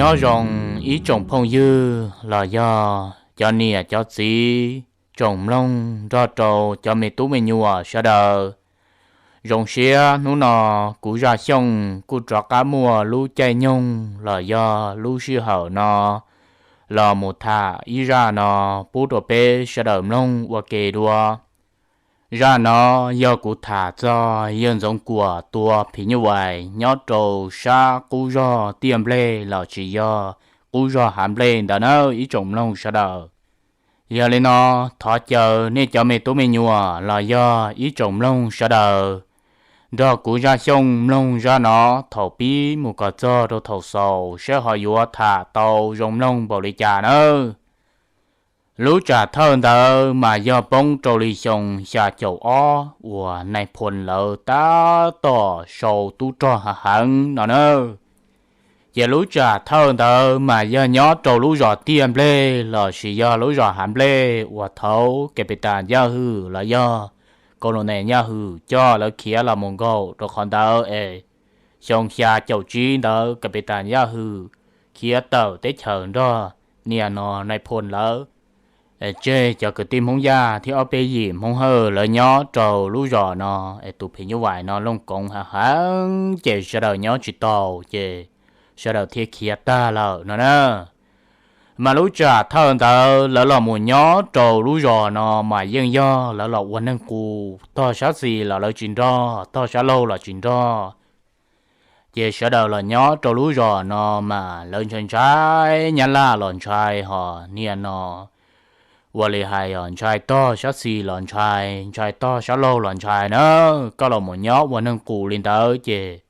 Nyob zoo ib tsoom phooj ywg los yog cov niam cov txiv, tsoom mloog nrog rau cov me tub me nyuam sawv daws. Zoo siab hnub no kuv Zaj Xyooj kuj rov qab muaj lub caij nyoog los yog lub sij hawm no los mus tham ib zaj no pub rau peb sawv daws mloog ua ke dua. Zaj no yog kuv tham txog yawg Ntxoov Kuam tua phim nyuj vais nyob rau sab qub zog tiaj nplej los sis yog qub zog hav nplej ntawd na ib tsoom mloog sawv daws. Yog li no, thov caw nej cov me tub me nyuam los yog ib tsoom mloog sawv daws nrog kuv Zaj Xyooj mloog zaj no thaum pib mus kom txog rau thaum xaus saib ho yuav tham tau zoo mloog npaum li cas nawb. Lub tsam thawj ntawd mas yog poob rau li xyoo xya caum ob uas Nais Phoo lawv tab tom sau tub rog heev heev no na. Ces lub tsam thawj ntawd mas yog nyob rau lub zos tiaj nplej los sis yog lub zos hav nplej uas thaum Kapitas Yaj Hwm los yog Kaus Lus Nes Yaj Hwm coj lawv khiav los mus nkaum rau qhov ntawd es xyoo xya caum tsib ntawd Kapitas Yaj Hwm khiav tawm teb chaws nrog niam no Nais Phoo lawv tseg cov kwv tij Hmoob Yaj thiab ob peb yim Hmoob Hawj lawv nyob rau lub zos no es tus phim nyuj vais no looj koov heev heev ces sawv daws nyob tsis tau ces sawv daws thiaj khiav tag lawm no na. Mas lub tsam thawj ntawd lawv los mus nyob rau lub zos no mas yeej yog lawv los ua neeg qus, tog sab xis los lawv tsis nrog, tog sab laug los tsis nrog. Ces sawv daws los nyob rau lub zos no mas lawv ntshai ntshai, Nyab Laj los ntshai hos niam no ua li hais os, ntshai tog sab xis los ntshai, ntshai tog sab laug los ntshai na. Koj los mus nyob ua neeg qus li ntawd ces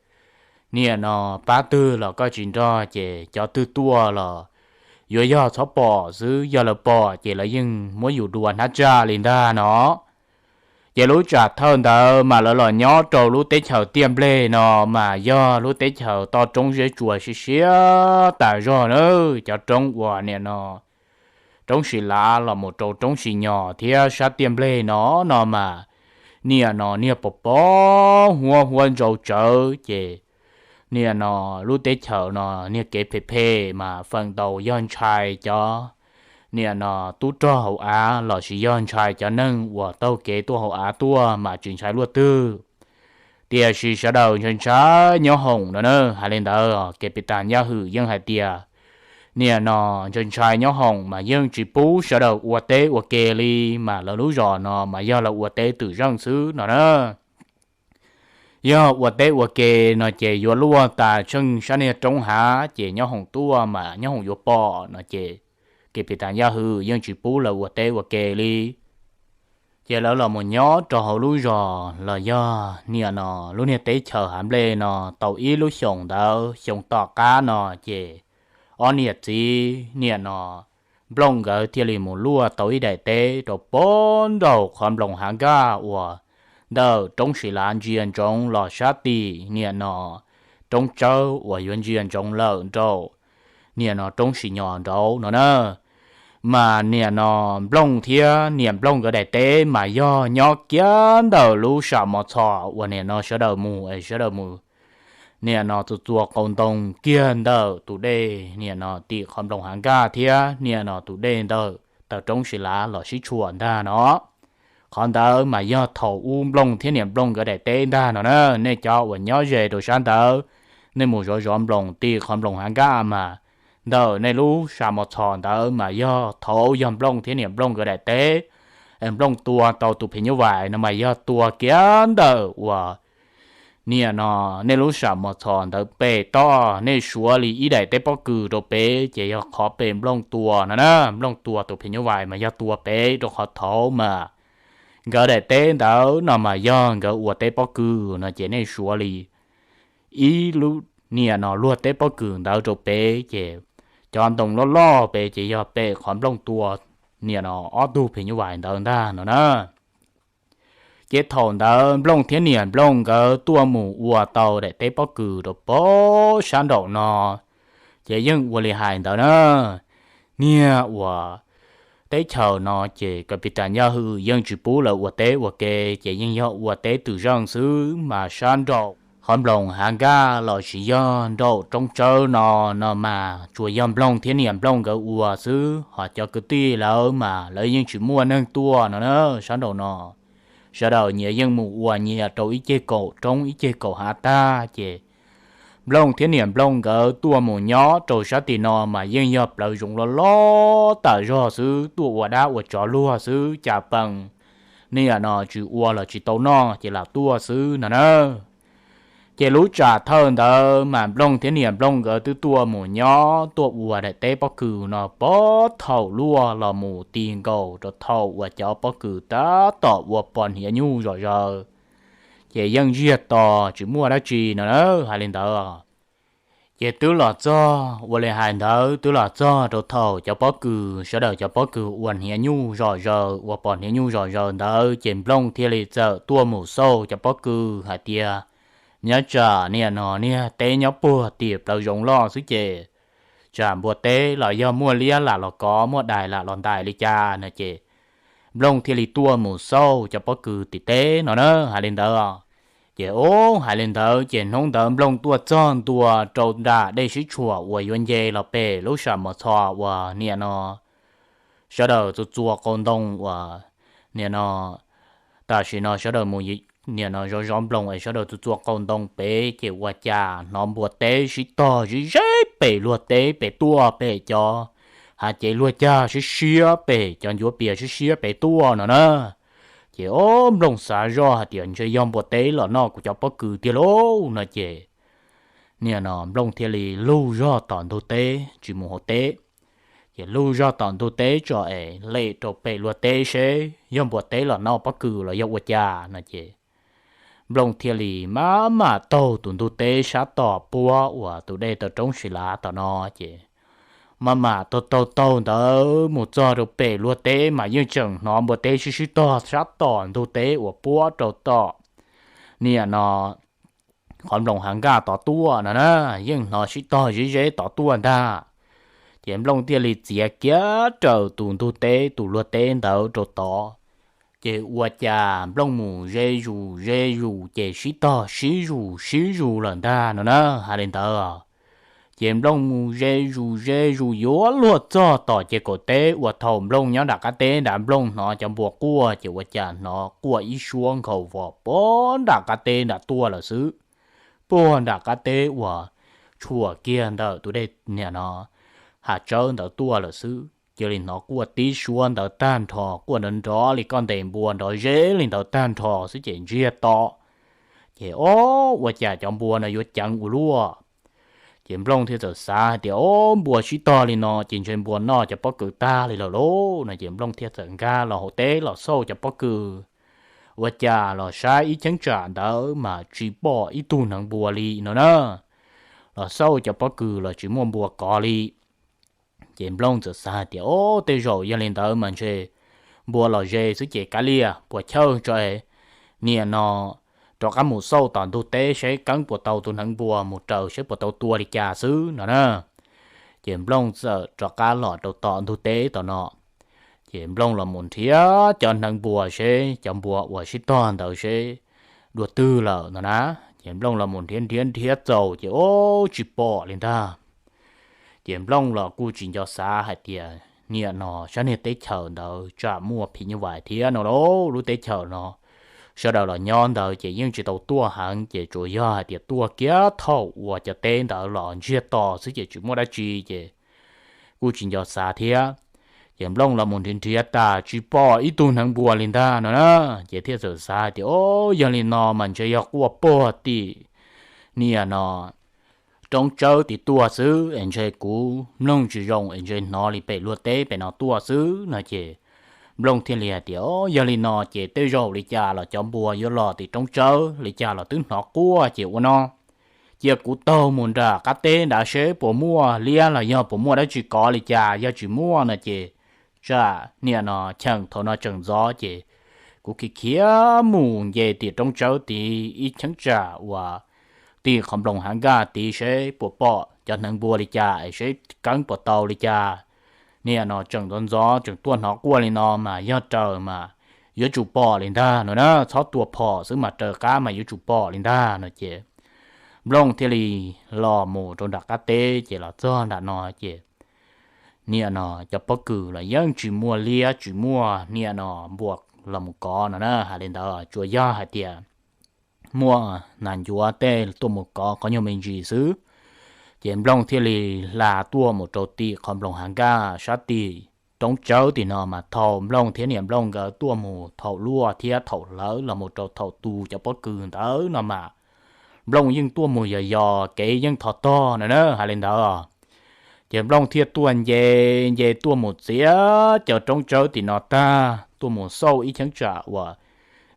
niam no pab twg los koj tsis nrog ces cov twg tuaj los yuav yog txhob pom xwb, yog lawv pom ces lawv yeej muab yus dua hnab tsaj li ntag no. Ces lub tsam thawj ntawd mas lawv los nyob rau lub teb chaws tiaj nplej no mas yog lub teb chaws toj roob zeb tsua siab siab tas zog na. Cov roob uas niam no roob Sis Lav los mus rau roob Sis Nyos thiab sab tiaj nplej no no mas niam no niag pos pos huab huab ntsau tsawv ces niam no lub teb chaws no niag kev phem phem mas feem ntau yog ntshai cov niam no tub rog hauv av los sis yog ntshai cov neeg uas taug kev tuaj hauv av tuaj mas tsis ntshai luaj twg. Tiam sis sawv daws ntshai ntshai nyob hoom no na. Hais li ntawd Kapitas Yaj Hwm yeej hais tias niam no ntshai ntshai nyob hoom mas yeej tsis pub sawv daws ua teb ua ke li, mas lawv lub zos no mas yog lawv ua teb twm zeej xwb no na. Yog ua teb ua ke no ces yuav luaj tas tsheej sab niag roob hav ces nyob hoom tuaj mas nyob hoom yuav pom no ces Kapitas Yaj Hwm yeej tsis pub lawv ua teb ua ke li. Ces lawv los mus nyob rau hauv lub zos los yog niam no lub niag teb chaws hav nplej no tau ib lub xyoos ntawd, xyoo tom qab no ces ob niam txiv niam no Nplooj nkawd thiaj li mus luaj tau ib daim teb rau pem nraum qhov nploos hav nkaj uas ntawm roob Sis Lav ntsia ntsoov los sab tim niam no roob tsawb uas yuav ntsia ntsoov lawm nraum niam no roob Sis Nyos nraud no na. Mas niam no Nplooj thiab niam Nplooj nkawd daim teb mas yog nyob kiag ntawm lub sam mos txhos uas niam no sawv daws mus es sawv daws mus niam no txua txua qau ntoo kiag ntawm tus dej niam no tim qhov nploos hav nkaj thiab niam no tus dej ntawm taw roob Sis Lav los sib tshuam ntag no. Qhov ntawd mas yog thaum ub Nplooj thiab niam Nplooj nkawd daim teb ntag no na. Nej cov uas nyob ze rau sab ntawd, nej mus zov zov nploos tim qhov nploos hav nkaj mas ntawm nej lub sam mos txhos ntawd mas yog thaum yog Nplooj thiab niam Nplooj nkawd daim teb. Nplooj tua tau tus phim nyuj vais no mas yog tua kiag ntawm uas niam no nej lub sam mos txhos ntawd pem toj, nej suav li ib daim teb pob kws rau pem ces yog qhov pem Nplooj tua no na. Nplooj tua tus phim nyuj vais mas yog tua pem rau qhov thaud mas nkawd daim teb ntawd no mas yog nkawd ua teb pob kws no ces nej suav li ib lub niam no luag teb pob kws ntawd rau pem ces cov ntoo loj loj pem ces yog pem qhov Nplooj tua niam no ob tug phim nyuj vais ntawd ntag no na. Ces thaum ntawd Nplooj thiab niam Nplooj nkawd tuaj mus ua tau daim teb pob kws rau pem sab nraum no, ces yeej ua li hais ntawd na. Niag uas teb chaws no ces Kapitas Yaj Hwm yeej tsis pub lawv ua teb ua ke, ces yeej yog ua teb twm zeej xwb mas sab nraum qhov nploos hav nkaj los sis yog nraum roob tsawb no, no mas tsuas yog Nplooj thiab niam Nplooj nkawd ua xwb, ho cov kwv tij lawv mas lawv yeej tsis muaj neeg tuaj no na. Sab nraum no sawv daws nyias yeej mus ua nyias rau ib ceg kaum roob ib ceg kaum hav tag ces Nplooj thiab niam Nplooj nkawd tuaj mus nyob rau sab tim no mas yeej yog plawv zoov loj loj tas zog xwb, tuaj ua dab ua tsov luag xwb, cas pees niam no tsis ua los tsis tau noj ces lam tuaj xwb no na. Ces lub tsam thawj ntawd mas Nplooj thiab niam Nplooj nkawd twb tuaj mus nyob tuaj ua daim teb pob kws no puag thaum luaj los mus ti nkaus rau thaum uas cov pob kws tab tom ua pos hniav nyuj zom zaws, ces yeej ntsiag to tsis muaj dab tsi no na. Hais li ntawd ces twb los txog, ua li hais ntawd twb los txog rau thaum cov pob kws, sawv daws cov pob kws ua hniav nyuj zom zaws, ua pos hniav nyuj zom zaws ntawd ces Nplooj thiaj li txawm tuaj mus xauj cov pob kws hais tias, nyob tsam niam no niag teb nyob puag tim plawv zoov loj xwb ces tsam npua teb los yog muaj liab lam los kov, muaj dais lam los ntais li cas no ces Nplooj thiaj li tuaj mus xauj cov pob kws tim teb no na. Hais li ntawd ces, o, hais li ntawd ces hnub ntawd Nplooj tuaj txog ntua rau nram dej sib tshuam uas yuav nce los pem lub sam mos txhos uas niam no sawv daws txua txua qau ntoo uas niam no tam sim no sawv daws mus, niam no zov zov nploos es sawv daws txua txua qau ntoo pem ces ua cas hnov npua teb sib tog zib zeb pem luag teb pem tuaj, pem cov hav cev luag cag siab siab pem, cov ncuav pias siab siab pem tuaj no na. Ces o, Nplooj xav zoj hais tias ntshe yog npua teb los noj kuv cov pob kws tiag lauj no ces niam no Nplooj thiaj li lug zog tom ntug teb tsis mus hauv teb. Ces lug zog tom ntug teb tso es lem rau pem luag teb seb yog npua teb los noj pob kws los yog ua cas no ces Nplooj thiaj li maj mam taug tus ntug teb sab tom puab uas tus dej taw roob si lav tom no ces maj mam taug taug taug ntawd mus txog rau pem luag teb mas yeej tseem hnov npua teb sib sib tog sab tom ntug teb uas puab rau tom niam no qhov nploos hav nkaj tod tuaj no na, yeej hnov sib tog zib zeb tod tuaj ntag. Ces Nplooj thiaj li txiav kiag raws tus ntug teb tus luag teb ntawd rau tod. Ces ua cas Nplooj mus ze zus ze zus ces sib tog sib zus sib zus lawm ntag no na. Hais li ntawd ces Nplooj mus ze zus ze zus yuav luag txog tom ces kaum teb uas thaum Nplooj nyob nram qab teb nrad Nplooj hnov cov npua quaj ces ua cas hnov quaj ib suab nkhaus vos puag nram qab teb nrad tuaj lawm xwb. Puag nram qab teb uas tshuam kiag ntawm tus dej niam no hav tsawb ntawd tuaj lawm xwb, cia li hnov quaj tib suab ntawd tag nrho, quaj nrov nrov li koj ntes npua nrov zeb li ntawd tag nrho xwb ces ntsiag to. Ces o, ua cas cov npua no yuav ceev ua luaj. Ces Nplooj thiaj txawm xav hais tias o, npua sib tog li no ces ntshe npua noj cov pob kws tag li lawm lauj no ces Nplooj thiaj txawm nkag los hauv teb los xauj cov pob kws. Ua cas los saib ib cheeb tsam ntawd mas tsis pom ib tug hneev npua li no na. Los xauj cov pob kws los tsis muaj npua kov li. Ces Nplooj txawm xav hais tias o, tej zaum yog li ntawd mas ntshe npua los ze xwb ces kav liam puas chawj tso niam no rov qab mus xauj tom ntug teb seb keeb puas tau tus hneev npua mus raws seb puas tau tua li cas xwb no na. Ces Nplooj txawm rov qab los rau tom ntug teb tom no. Ces Nplooj los mus nrhiav cov hneev npua seb cov npua uas sib tog ntawd seb dua twg lawm no na. Ces Nplooj los mus nrhiav nrhiav nrhiav txaus ces o, tsis pom li ntag. Ces Nplooj los kuj tsis nco xav hais tias niam no sab niag teb chaws ntawd tsam muaj phim nyuj vais thiab no lauj. Lub teb chaws no sawv daws los nyob ntawd ces yeej tsis tau tuaj heev ces tsuas yog hais tias tuaj kiag thaum uas cov teb ntawd los ntsiag to xwb ces tsis muaj dab tsi ces kuj tsis nco xav thiab. Ces Nplooj los mus nrhiav nrhiav tas tsis pom ib tug hneev npua li ntag no na. Ces thiaj txawm xav hais tias o, yog li no mas ntshe yog quaj puag tim niam no roob tsawb tim tuaj xwb es ntshe kuv mloog tsis zoo es ntshe hnov li pem luag teb pem no tuaj xwb no ces Nplooj thiaj li hais tias o, yog li no ces tej zaum li cas los cov npua yuav los tim roob tsawb li cas los twb hnov quaj ces ua no, cia kuv taug mus nram qab teb nrad seb puas muaj liab los yog puas muaj dab tsi kov li cas, yog tsis muaj no ces tsam niam no cheem thaum no tseem ntxov ces kuv khiav khiav mus nce tim roob tsawb tid ib cheeb tsam uas tim qhov nploos hav nkaj tid seb puas pom cov hneev npua li cas es seb keeb puas tau li cas. Niam no tseem ntxov ntxov tseem tuaj hnov quaj li no mas yog raws mas yuav tsum pom li ntag no na, txhob tua phom xwb mas raws qab mas yuav tsum pom li ntag no ces Nplooj thiaj li los mus rau nram qab teb ces los txog nram no ces niam no cov pob kws los yeej tsis muaj liab tsis muaj niam no npua los mus kov no na. Hais li ntawd tsuas yog hais tias muaj nas ncuav tej tuaj mus kov qhov nyuag me ntsis xwb. Ces Nplooj thiaj li hla tuaj mus rau tim qhov nploos hav nkaj sab tim roob tsawb tim no mas thaum Nplooj thiab niam Nplooj nkawd tuaj mus thaum luaj thiab thaum hlawv los mus rau thaum tu cov pob kws ntawd no mas Nplooj yeej tuaj mus yos yos kev yeej thov tog no na. Hais li ntawd ces Nplooj thiaj tuaj nce nce tuaj mus txiav cov roob tsawb tim no tag tuaj mus xauj ib cheeb tsam uas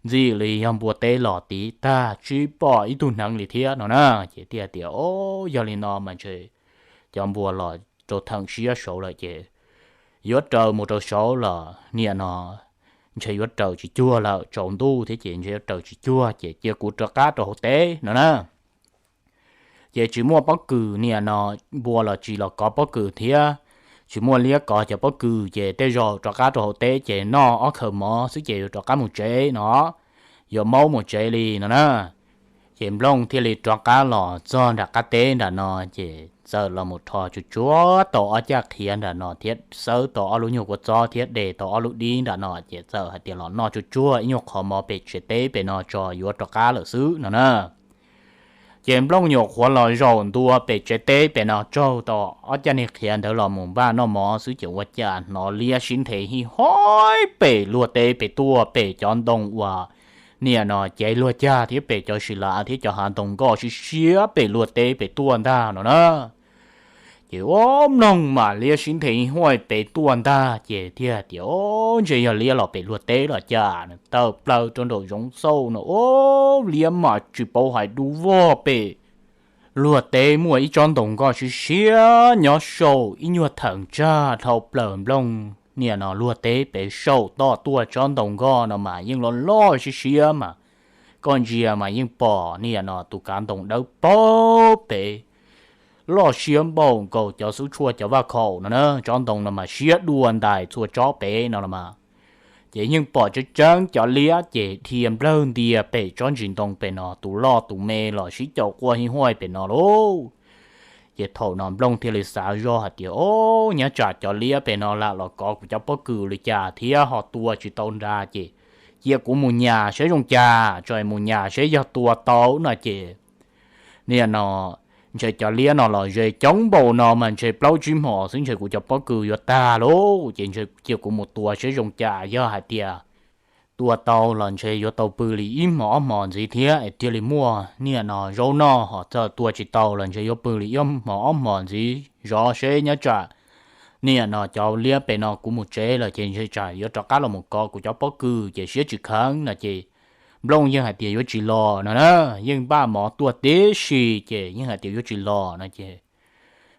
ntxim li yog npua teb los tid tag tsis pom ib tug hneev li thiab no na. Ces thiaj tias, O, yog li no mas ntshe cov npua los rau theem siab saud lawm ces yuav raws mus rau saud los niam no ntshe yuav raws tsis cuag lawm, tsaus ntuj thiab ces ntshe yuav raws tsis cuag ces cia kuv rov qab rau hauv teb no na. Ces tsis muaj pob kws niam no, npua los tsis los kov pob kws thiab tsis muaj liab kov cov pob kws ces tej zaum rov qab rau hauv teb ces noj ob khaws mov xwb ces yuav rov qab mus tsev no, yuav maub mus tsev li no na. Ces Nplooj thiaj li rov qab los txog nram qab teb nram no ces txawm los mus rho tsuag tsuag tau ob caj qhiav nram no thiab xawb tau ob lub nyuag kua txob thiab de tau ob lub dib nram no ces txawm hais tias los noj tsuag tsuag ib nyuag qhov mov pem tsev teb pem no tso yuav rov qab lawm xwb no na. Ces Nplooj nyuam qhuav los zaum ntua pem tsev teb pem no tsaug tau ob caj niag qhiav ntawd los mus npaj noj mov xwb ces ua cas hnov liab sib nthe hij huaj pem luag teb pem tuaj pem cov ntoo uas niam no cev luag cag thiab pem cov si lav thiab cov hav ntoo nkoj siab siab pem luag teb pem tuaj ntag no na. Ces ua mloog mas liab sib nthe hij huaj pem tuaj ntag ces thiaj tias, O, ntshe yog liab los pem luag teb los cas. Tawm plaws rau nraum zoov xauj no, o, liab mas tsis paub hais dub vog pem luag teb muaj ib tsob ntoo nkoj siab siab nyob saum ib nyuag theem tsag dhau plaws Nplooj niam no luag teb pem saum toj tuaj. Tsob ntoo nkoj no mas yeej loj loj siab siab mas koj ntsia mas yeej pom niam no tus kav ntoo dawb paug pem loj siab npaum nkaus cov xub tshuaj cov vaj khaum no na. Tsob ntoo no mas siab dua ntais txhua tsob pem no los mas. Ces yeej pom tseeb tseeb cov liab ces dhia nplawg ntia pem tsob ntsis ntoo pem no, tus loj tus me los sib caum quaj hij huaj pem no lauj. Ces thaum no Nplooj thiaj li xav zoj hais tias, O, nyob tsam cov liab pem no lam los kov kuv cov pob kws li cas thiab ho tua tsis tau nra ces cia kuv mus nyas seb zoo cas, tso mus nyas seb yog tua tau no ces niam no ntshe cov liab no los ze coob npaum no mas ntshe plaub tsib hmos xwb ntshe kuv cov pob kws yuav tag lauj. Ces ntshe cia kuv mus tua seb zoo cas, yog hais tias tua tau los ntshe yuav tau pw li ib hmos ob hmos ntxiv thiab es thiaj li muaj niam no zaub noj, ho txawm tua tsis tau los ntshe yuav pw li ib hmos ob hmos ntxiv zov seb nyob tsam niam no cov liab pem no kuv mus tsev lawm ces ntshe tsam yuav rov qab los mus kov kuv cov pob kws ces siab tsis kheev no ces Nplooj yeej hais tias yuav tsis los no na, yeej npaj mov tuaj tib si ces yeej hais tias yuav tsis los no ces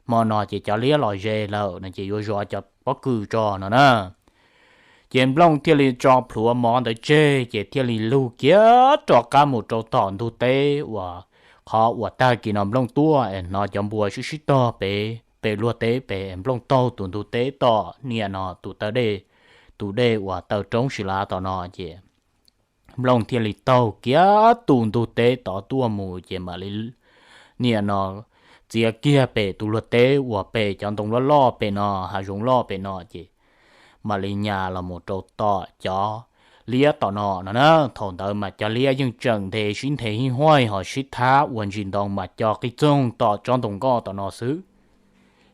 hmo no ces cov liab los ze lawm no ces yuav zov cov pob kws tso no na. Ces Nplooj thiaj li tso plhuav mov ntawd tseg ces thiaj li lug kiag rov qab mus rau tom ntug teb uas qhov uas tag kis no Nplooj tuaj es hnov cov npua sib sib tog pem pem luag teb pem es Nplooj taug tus ntug teb tom niam no tus taw dej, tus dej uas taw roob si lav tom no ces Nplooj thiaj li taug kiag tus ntug teb tod tuaj mus ces mam li niam no txiav kiag pem tus luag teb uas pem cov ntoo loj loj pem no, hav zoov loj pem no ces mam li nyas los mus rau tom cov liab tom no no na. Thaum ntawd mas cov liab yeej tseem nthe sib nthe hij huaj ho sib thab ua ntsis ntoo mas co qij txoog tom tsob ntoo nkoj tom no xwb.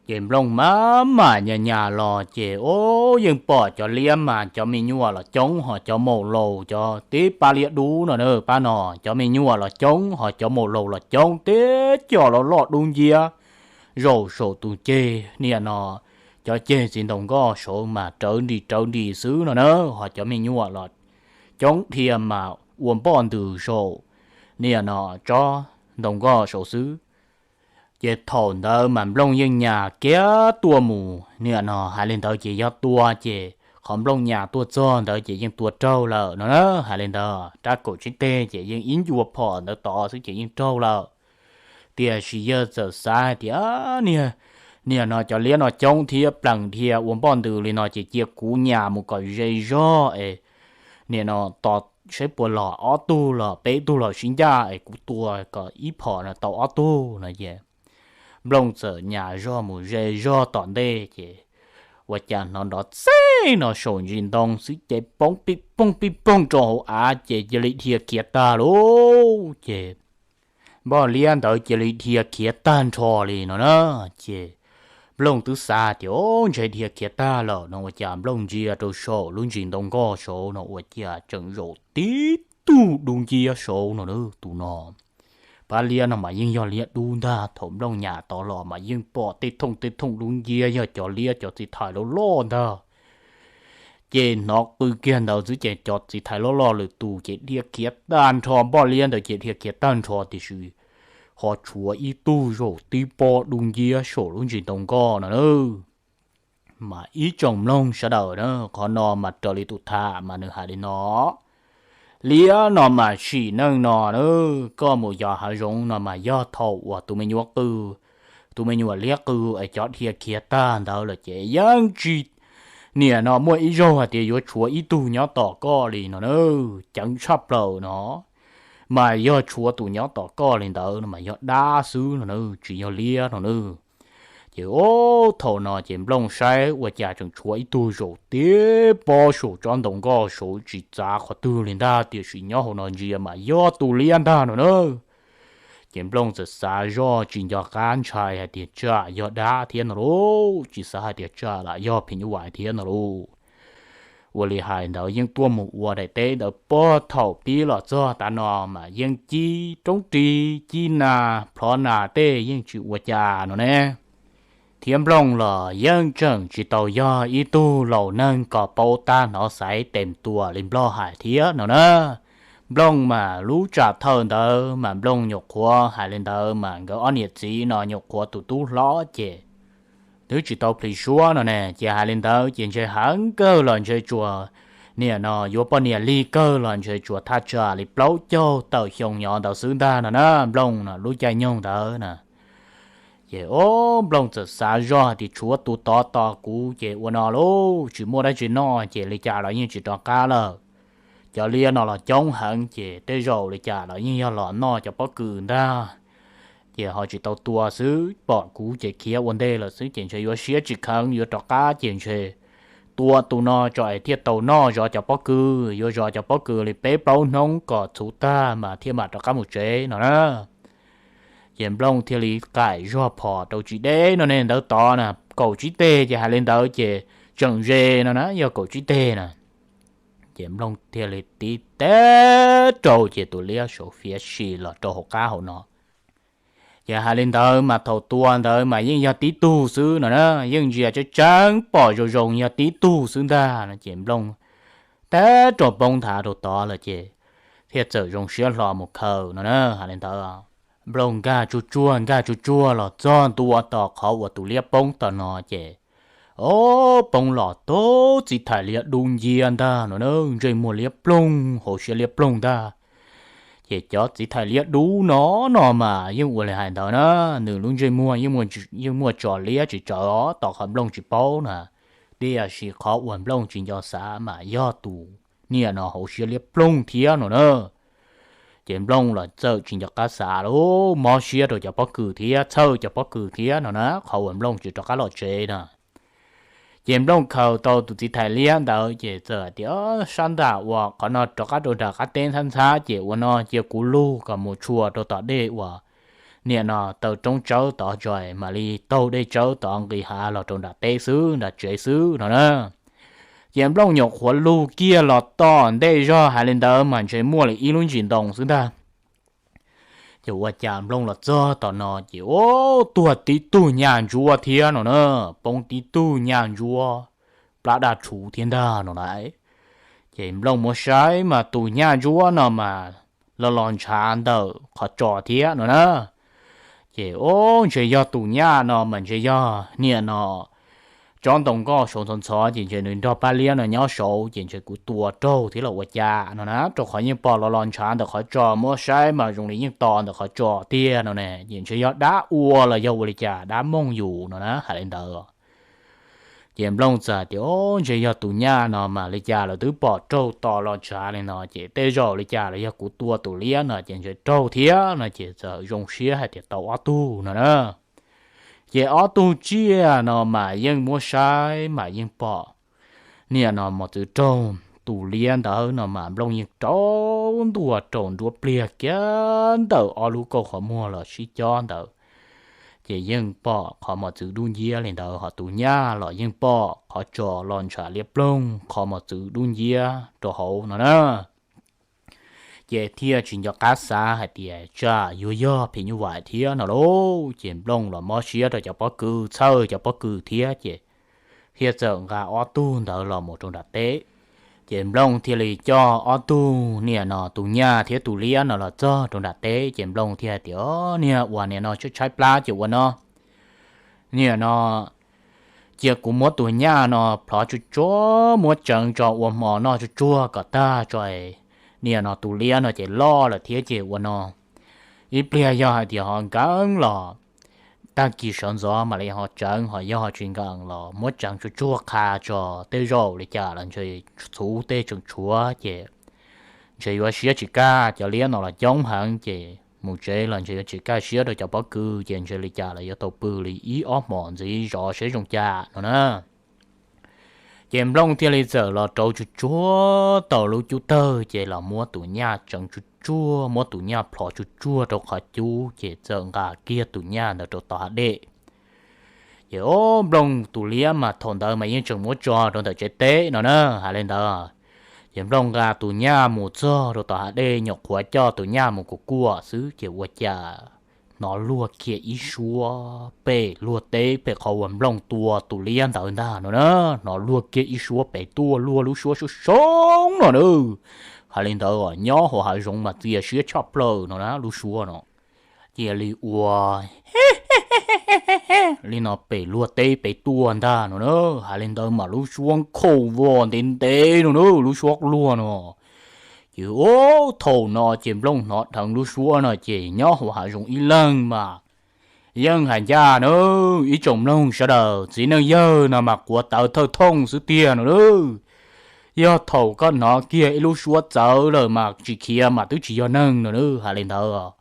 Ces Nplooj maj mam nyas nyas los ces o, yeej pom cov liab mas cov me nyuam los coob ho cov maum laus cov tib pab liab dub no na, pab no cov me nyuam los coob ho cov maum laus los coob tib co los loj dub nciab zaum saum tus ceg niam no, cov ceg txiv ntoo nkoj saud mas rawv nris rawv nris xwb no na, ho cov me nyuam los coob dhia mas ua npoj ntws saum niam no tsob ntoo nkoj saud xwb. Ces thaum ntawd mas Nplooj yeej nyas kiag tuaj mus niam no, hais li ntawd ces yog tua ces qhov Nplooj nyas tuaj txog ntawd ces yeej tua raug lawm no na. Hais li ntawd rab kaum tsib teg ces yeej ib ncua phom ntawd tod xwb ces yeej raug lawm. Tiam sis yawg txawm xav hais tias niag, niam no cov liab no coob thiab plees dhia ua npoj ntws li no ces cia kuv nyas mus kom ze zog es niam no tos saib puas los ob tug los peb tug los sib ncaj es kuv tua kom ib phom no tau ob tug no ces Nplooj txawm nyas zog mus ze zog tom ntej ces ua cas hnov nrov txeeb no saum ntsis ntoo xwb ces poob pij poog pij poog rau hauv av ces cia li dhia khiav tag lauj. Ces npoj liab ntawd cia li dhia khiav tag nrho li no na. Ces Nplooj twb xav tias, o, ntshe dhia khiav tag lawm no ua cas Nplooj ntsia rau saum lub ntsis ntoo nkoj saud no ua cas tseem zaum tib tug dub nciab saud no na. Tus no, pab liab no mas yeej yog liab dub ntag, thaum Nplooj nyas tod los mas yeej pom tej thooj tej thooj dub nciab yog cov liab cov txiv thais loj loj ntag. Ces hnov qw kiag ntawd xwb ces cov txiv thais loj loj lwm tus ces dhia khiav tag nrho, npoj liab ntawd ces dhia khiav tag nrho tiam sis ho tshuav ib tug zaum tib pob dub nciab saum lub ntsis ntoo nkoj no na. Mas ib tsoom mloog sawv daws na, qhov no mas raws li tus tham mas nws hais li no, liab no mas sim neej no na, koj mus yos hav zoov no mas yog thaum uas tus me nyuam qw, tus me nyuam liab qw es cov dhia khiav tag ntawd lawm ces yeej tsis, niam no muaj ib zaug hais tias yuav tshuav ib tug nyob tom koj li no na, ceev tshaj plaws no. Mas yog tshuav tus nyob tom koj li ntawd no mas yog dab xwb no na, tsis yog liab no na. Ces o, thaum no ces Nplooj saib ua cas tseem tshuav ib tug zaum tib pob saum tsob ntoo nkoj saud tsis txav qhov twg li ntag, tiam sis nyob hauv no ntsia mas yog tus liab ntag no na. Ces Nplooj txawm xav zoj tsis nco qab ntshai hais tias tsam yog dab thiab no lauj, tsis xav hais tias tsam lam yog phim nyuj vais thiab no lauj. Ua li hais ntawd yeej tuaj mus ua daim teb ntawd puag thaum pib los txog tav no mas yeej cib roob ris cib nas plhov nas tej yeej tsis ua cas no ne. Thiab Nplooj los yeej tseem tsis tau yog ib tug laus neeg kom paub tab hnov xaiv tes tuam li Nplog hais thiab no na. Nplooj mas lub tsam thawj ntawd mas Nplooj nyuam qhuav hais li ntawd mas nkawd ob niam txiv no nyuam qhuav tus tub hlob ces twb tsis tau plhis suab no ne, ces hais li ntawd ces ntshe heev kawg los ntshe tsuas, niam no yuav poj niam lig kawg los ntshe tsuas thaj tsam li plaub caug tawm xyoo nyob ntawd xwb ntag no na. Nplooj no lub caij nyoog ntawd na, ces o, Nplooj txawm xav zoj hais tias tshuav tus tod tos kuv ces ua no lauj, tsis muaj dab tsi noj ces li cas los yeej tsis rov qab lawm. Cov liab no los coob heev ces tej zaum li cas los yeej yog los noj cov pob kws ntag. Ces ho tsis tau tua xwb, pom kuv ces khiav ua ntej lawm xwb ces ntshe yuav siab tsis kheev yuav rov qab ces ntshe tua tus no tso es thiaj tau noj zov cov pob kws, yuav zov cov pob kws li peb plaub hnub kom txhuv tag mas thiaj mam rov qab mus tsev no na. Ces Nplooj thiaj li qaim zog phom rau tsis deb no ne, ntawd tod na kaum tsib teg ces hais li ntawd ces tseem ze no na, yog kaum tsib teg na. Ces Nplooj thiaj li tib teg rau ces tus liab saud fiav si los rau hauv qab hauv no. Ces hais li ntawd mas thaum tua ntawd mas yeej yog tib tug xwb no na, yeej ntsia tseeb tseeb pom zoo zoo yog tib tug xwb ntag no ces Nplooj tib rau poob nthav rau tod lawm ces thiaj txawm zoo siab hlo mus khaws no na. Hais li ntawd Nplooj nkag tsuag tsuag nkag tsuag tsuag los txog ntua tom qhov uas tus liab poob tom no ces o, poob los tau txiv thais liab dub nciab ntag no na, ntsej muag liab ploog hauv siab liab ploog ntag. Ces cov txiv thais liab dub no no mas yeej ua li hais ntawd na, nws lub ntsej muag yeej muaj tso liab tsis tsawv tom qhov Nplooj tsis paub na, tiam sis qhov uas Nplooj tsis nco xav mas yog tus niam no hauv siab liab ploog thiab no na. Ces Nplooj los txawm tsis nco qab xav lawm, mob siab rau cov pob kws thiab txhawj cov pob kws thiab no na, qhov uas Nplooj tsis rov qab los tsev na. Ces Nplooj khaws tau tus txiv thais liab ntawd ces txawm hais tias sab nram uas qhov no rov qab rau nram qab teb ntxhab ntxhab ces ua no cia kuv lug kom mus tshua rau tom dej uas niam no taw roob tsawb tod tso mam li taug dej tsawb tod nqis hav los rau nram teb xwb nram tsev xwb no na. Ces Nplooj nyuam qhuav lug kiag los tom ntej zog hais li ntawd mas ntshe muaj li ib lub ntsis ntoo xwb ntag. Ces ua cas Nplooj los txog tom no ces ua tuag tib tug nyaj ntsuab thiab no na, poob tib tug nyaj ntsuab plab daj rhuv thiab ntag no na. Ces Nplooj muab saib mas tus nyaj ntsuab no mas los los ntshav ntawm qhov tsos thiab no na. Ces o, ntshe yog tus nyaj no mas ntshe yog niam no tsob ntoo nkoj saud ntxhov ntxhov ces ntshe nws nrog pab liab no nyob saud ces ntshe kuv tua raug thiab los ua cas no na, rau qhov yeej pom los los ntshav ntawm qhov tsos, muab saib mas zoo li yeej to ntawm qhov tsos tiag no ne, ces ntshe yog dab ua los yog ua li cas dab mooj yus no na, hais li ntawd. Ces Nplooj txawm tias, Ob, ntshe yog tus nyaj no mas li cas los twb pom raug tos los ntshav li no, ces tej zaum li cas los yog kuv tua tus liab no ces ntshe raug thiab no, ces txawm zoo siab hais tias tau ob tug no na. Ces ob tug tsiaj no mas yeej muab saib mas yeej pom niam no mos txwv raug tus liab ntawd no mas Nplooj yeej rau ntua rau nruab pliag kiag ntawm ob lub kauj qhov muag los sib cob ntawd, ces yeej pom qhov mos txwv dub nciab li ntawd, ho tus nyaj los yeej pom qhov tso los ntshav liab ploog qhov mos txwv dub nciab rau hauv no na. Ces thiaj tsis nco qab xav hais tias tsam yuav yog phim nyuj vais thiab no lauj. Ces Nplooj los mob siab rau cov pob kws, txhawj cov pob kws thiab, ces thiaj txawm nqa ob tug ntawd los mus rau nram teb. Ces Nplooj thiaj li coj ob tug niam no tus nyaj thiab tus liab no los txog rau nram teb, ces Nplooj thiaj hais tias, Niag uas niam no tshaib tshaib plab ces ua no, niam no cia kuv muab tus nyaj no plhov tsuag tsuag muab tseev tso ua hmo noj tsuag tsuag kom tag tso, niam no tus liab no ces loj lawm thiab ces ua no, ib pliag yog hais tias ho nkees los tag kis sawv ntxov mam li ho tseev, ho yog ho tsis nkees los muab tseev tsuag tsuag qha tso, tej zaum li cas los ntshe txhuv tej tseem tshuav ces ntshe yuav siab tsis kaj, cov liab no los coob heev ces mus tsev los ntshe yuav tsis kaj siab rau cov pob kws, ces ntshe li cas los yuav tau pw li ib ob hmos ntxiv zov seb zoo cas no na. Ces Nplooj thiaj li txawm los rauv tsuag tsuag tau lub cub tawg, ces los muab tus nyaj tseev tsuag tsuag, muab tus nyaj plhov tsuag tsuag rau qhov cub, ces txawm nqa kiag tus nyaj ntawd rau tom hav dej. Ces ob, Nplooj tus liab mas thaum ntawd mas yeej tseem muab tso rau ntawm tsev teb no na, hais li ntawd. Ces Nplooj nqa tus nyaj mus txog rau tom hav dej, nyuam qhuav coj tus nyaj mus kuam kuam xwb, ces ua cas hnov luag kiag ib suab pem luag teb pem qhov uas Nplooj tua tus liab ntawd ntag no na. Hnov luag kiag ib suab pem tuaj, luag lub suab soob soob no na. Hais li ntawd, nyob hauv hav zoov mas txias siab tshaj plaws no na, lub suab no cia li ua li no pem luag teb pem tuaj ntag no na. Hais li ntawd mas lub suab nkhaus vos ntev ntev no na, lub suab luag no. Ces ob, thaum no ces Nplooj hnov dheev lub suab no ces nyob hauv hav zoov ib leeg mas yeej hais ncaj na, ib tsoom mloog sawv daws, txiv neej yawg no mas quav tawv thawj thooj xwb tiag no na. Yog thaum koj hnov kiag ib lub suab txawv lawm mas tsis khiav mas twb tsis yog neeg no na, hais li ntawd.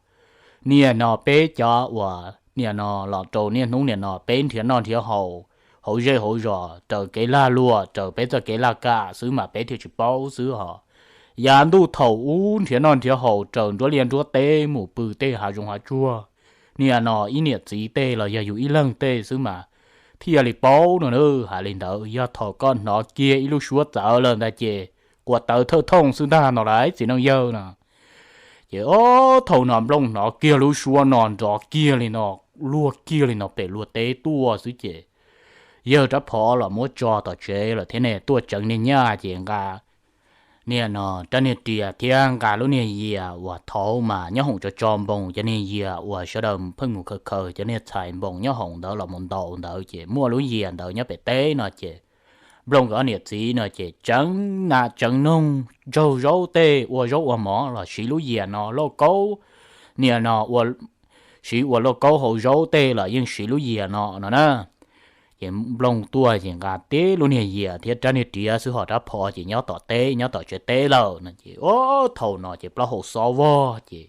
Niaj no peb cov uas niaj no los rau niaj hnub niaj no peb nrhiav noj nrhiav haus hauv zej hauv zos raws kev lag luam, raws peb txoj kev laj kam xwb mas peb thiaj tsis paub xwb hos. Yav ntuj thaum ub nrhiav noj nrhiav haus raws nruab liaj nruab teb mus pw tej hav zoov hav tsuag, niaj no ib niam txiv tej los yog yus ib leeg tej xwb mas thiaj li paub no na. Hais li ntawd, yog thaum koj hnov kiag ib lub suab txawv lawm ntag ces quav tawv thawj thooj xwb ntag no lauj, txiv neej yawg no. Ces ob, thaum no Nplooj hnov kiag lub suab no nrov kiag li no, luag kiag li no pem luag teb tuaj xwb ces yawg rab phom los muab tso tom tsev lawm thiab ne, tuaj tseev niag nyaj ces nqa niaj no rab niag riam thiab nqa lub niag yias uas thaud mas nyob hoom tso tso npoos, cov niag yias uas sawv daws pheej mus khaws khaws cov niag txhais npoos nyob hoom ntawd los mus ntaus ntawd ces muaj lub yias ntawd nyob pem teb no ces Nplooj nkawd ob niam txiv no ces tseev nas tseev noog ntsaug zaub tej ua zaub ua mov los siv lub yias no lauj kaub, niaj no ua, siv ua lauj kaub hau zaub tej los yeej siv lub yias no no na. Ces Nplooj tuaj ces nqa tib lub niag yias thiab rab niag riam xwb, ho rab phom ces nyob tom teb nyob tom tsev teb lawm no ces ob, thaum no ces plaub hau xob vog ces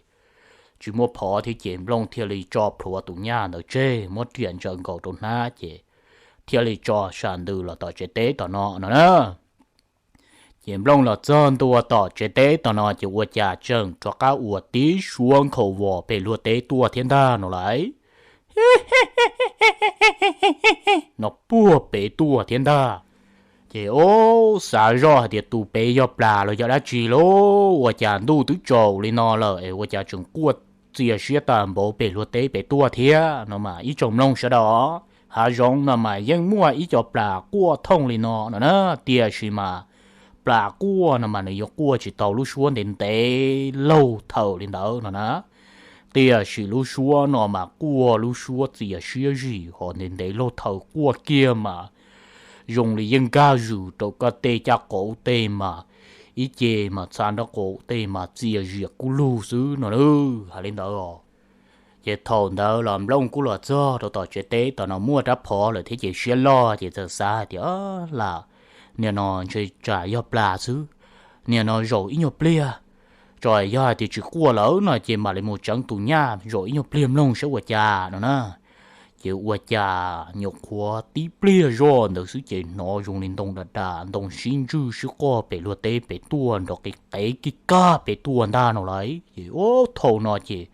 tsis muaj phom thiab ces Nplooj thiaj li tso plhuav tus nyaj ntawd tseg, muab riam ntsaws nkaus rau hnab ces thiaj li tso sam ntws los tom tsev teb tom no no na. Ces Nplooj los txog ntua tom tsev teb tom no ces ua cas tseem rov qab ua tib suab nkhaus vos pem luag teb tuaj thiab ntag no lauj. No puag pem tuaj thiab ntag. Ces ob, xav zoj hais tias tus pem yog plas los yog dab tsi lauj, ua cas ntuj twb tsaus li no lawm es ua cas tseem quaj txias siab tag npaum pem luag teb pem tuaj thiab no mas ib tsoom mloog sawv daws, hav zoov no mas yeej muaj ib co plas quaj thooj li no no na, tiam sis mas plas quaj no mas nws yuav quaj tsis tau lub suab ntev ntev laug thawm li ntawd no na. Tiam sis lub suab no mas quaj lub suab txias siab zim ho ntev ntev laug thawm quaj kiag mas zoo li yeej nkag zws rau koj tej caj qauv tej mas ib ce mas txha nraub qaum tej mas txias zias kub lug xwb no na. Hais li ntawd os, Ces thaum ntawd los Nplooj kuj los txog rau tom tsev teb tom no muaj rab phom lawm thiab ces siab loj ces txawm xav hais tias, Lam, niam no ntshe tsam yog plas xwb, niam no zaum ib nyuag pliag, tso yog hais tias tsis quaj lawm no ces mam li mus tseev tus nyaj zaum ib nyuag pliag mloog saib ua cas no na. Ces ua cas nyuam qhuav tib pliag zoj ntawd xwb ces hnov zoo li ntoo da da ntoo sib ntswj sib qoj pem luag teb pem tuaj nrov qis qev kig kag pem tuaj ntag no lauj. Ces thaum no ces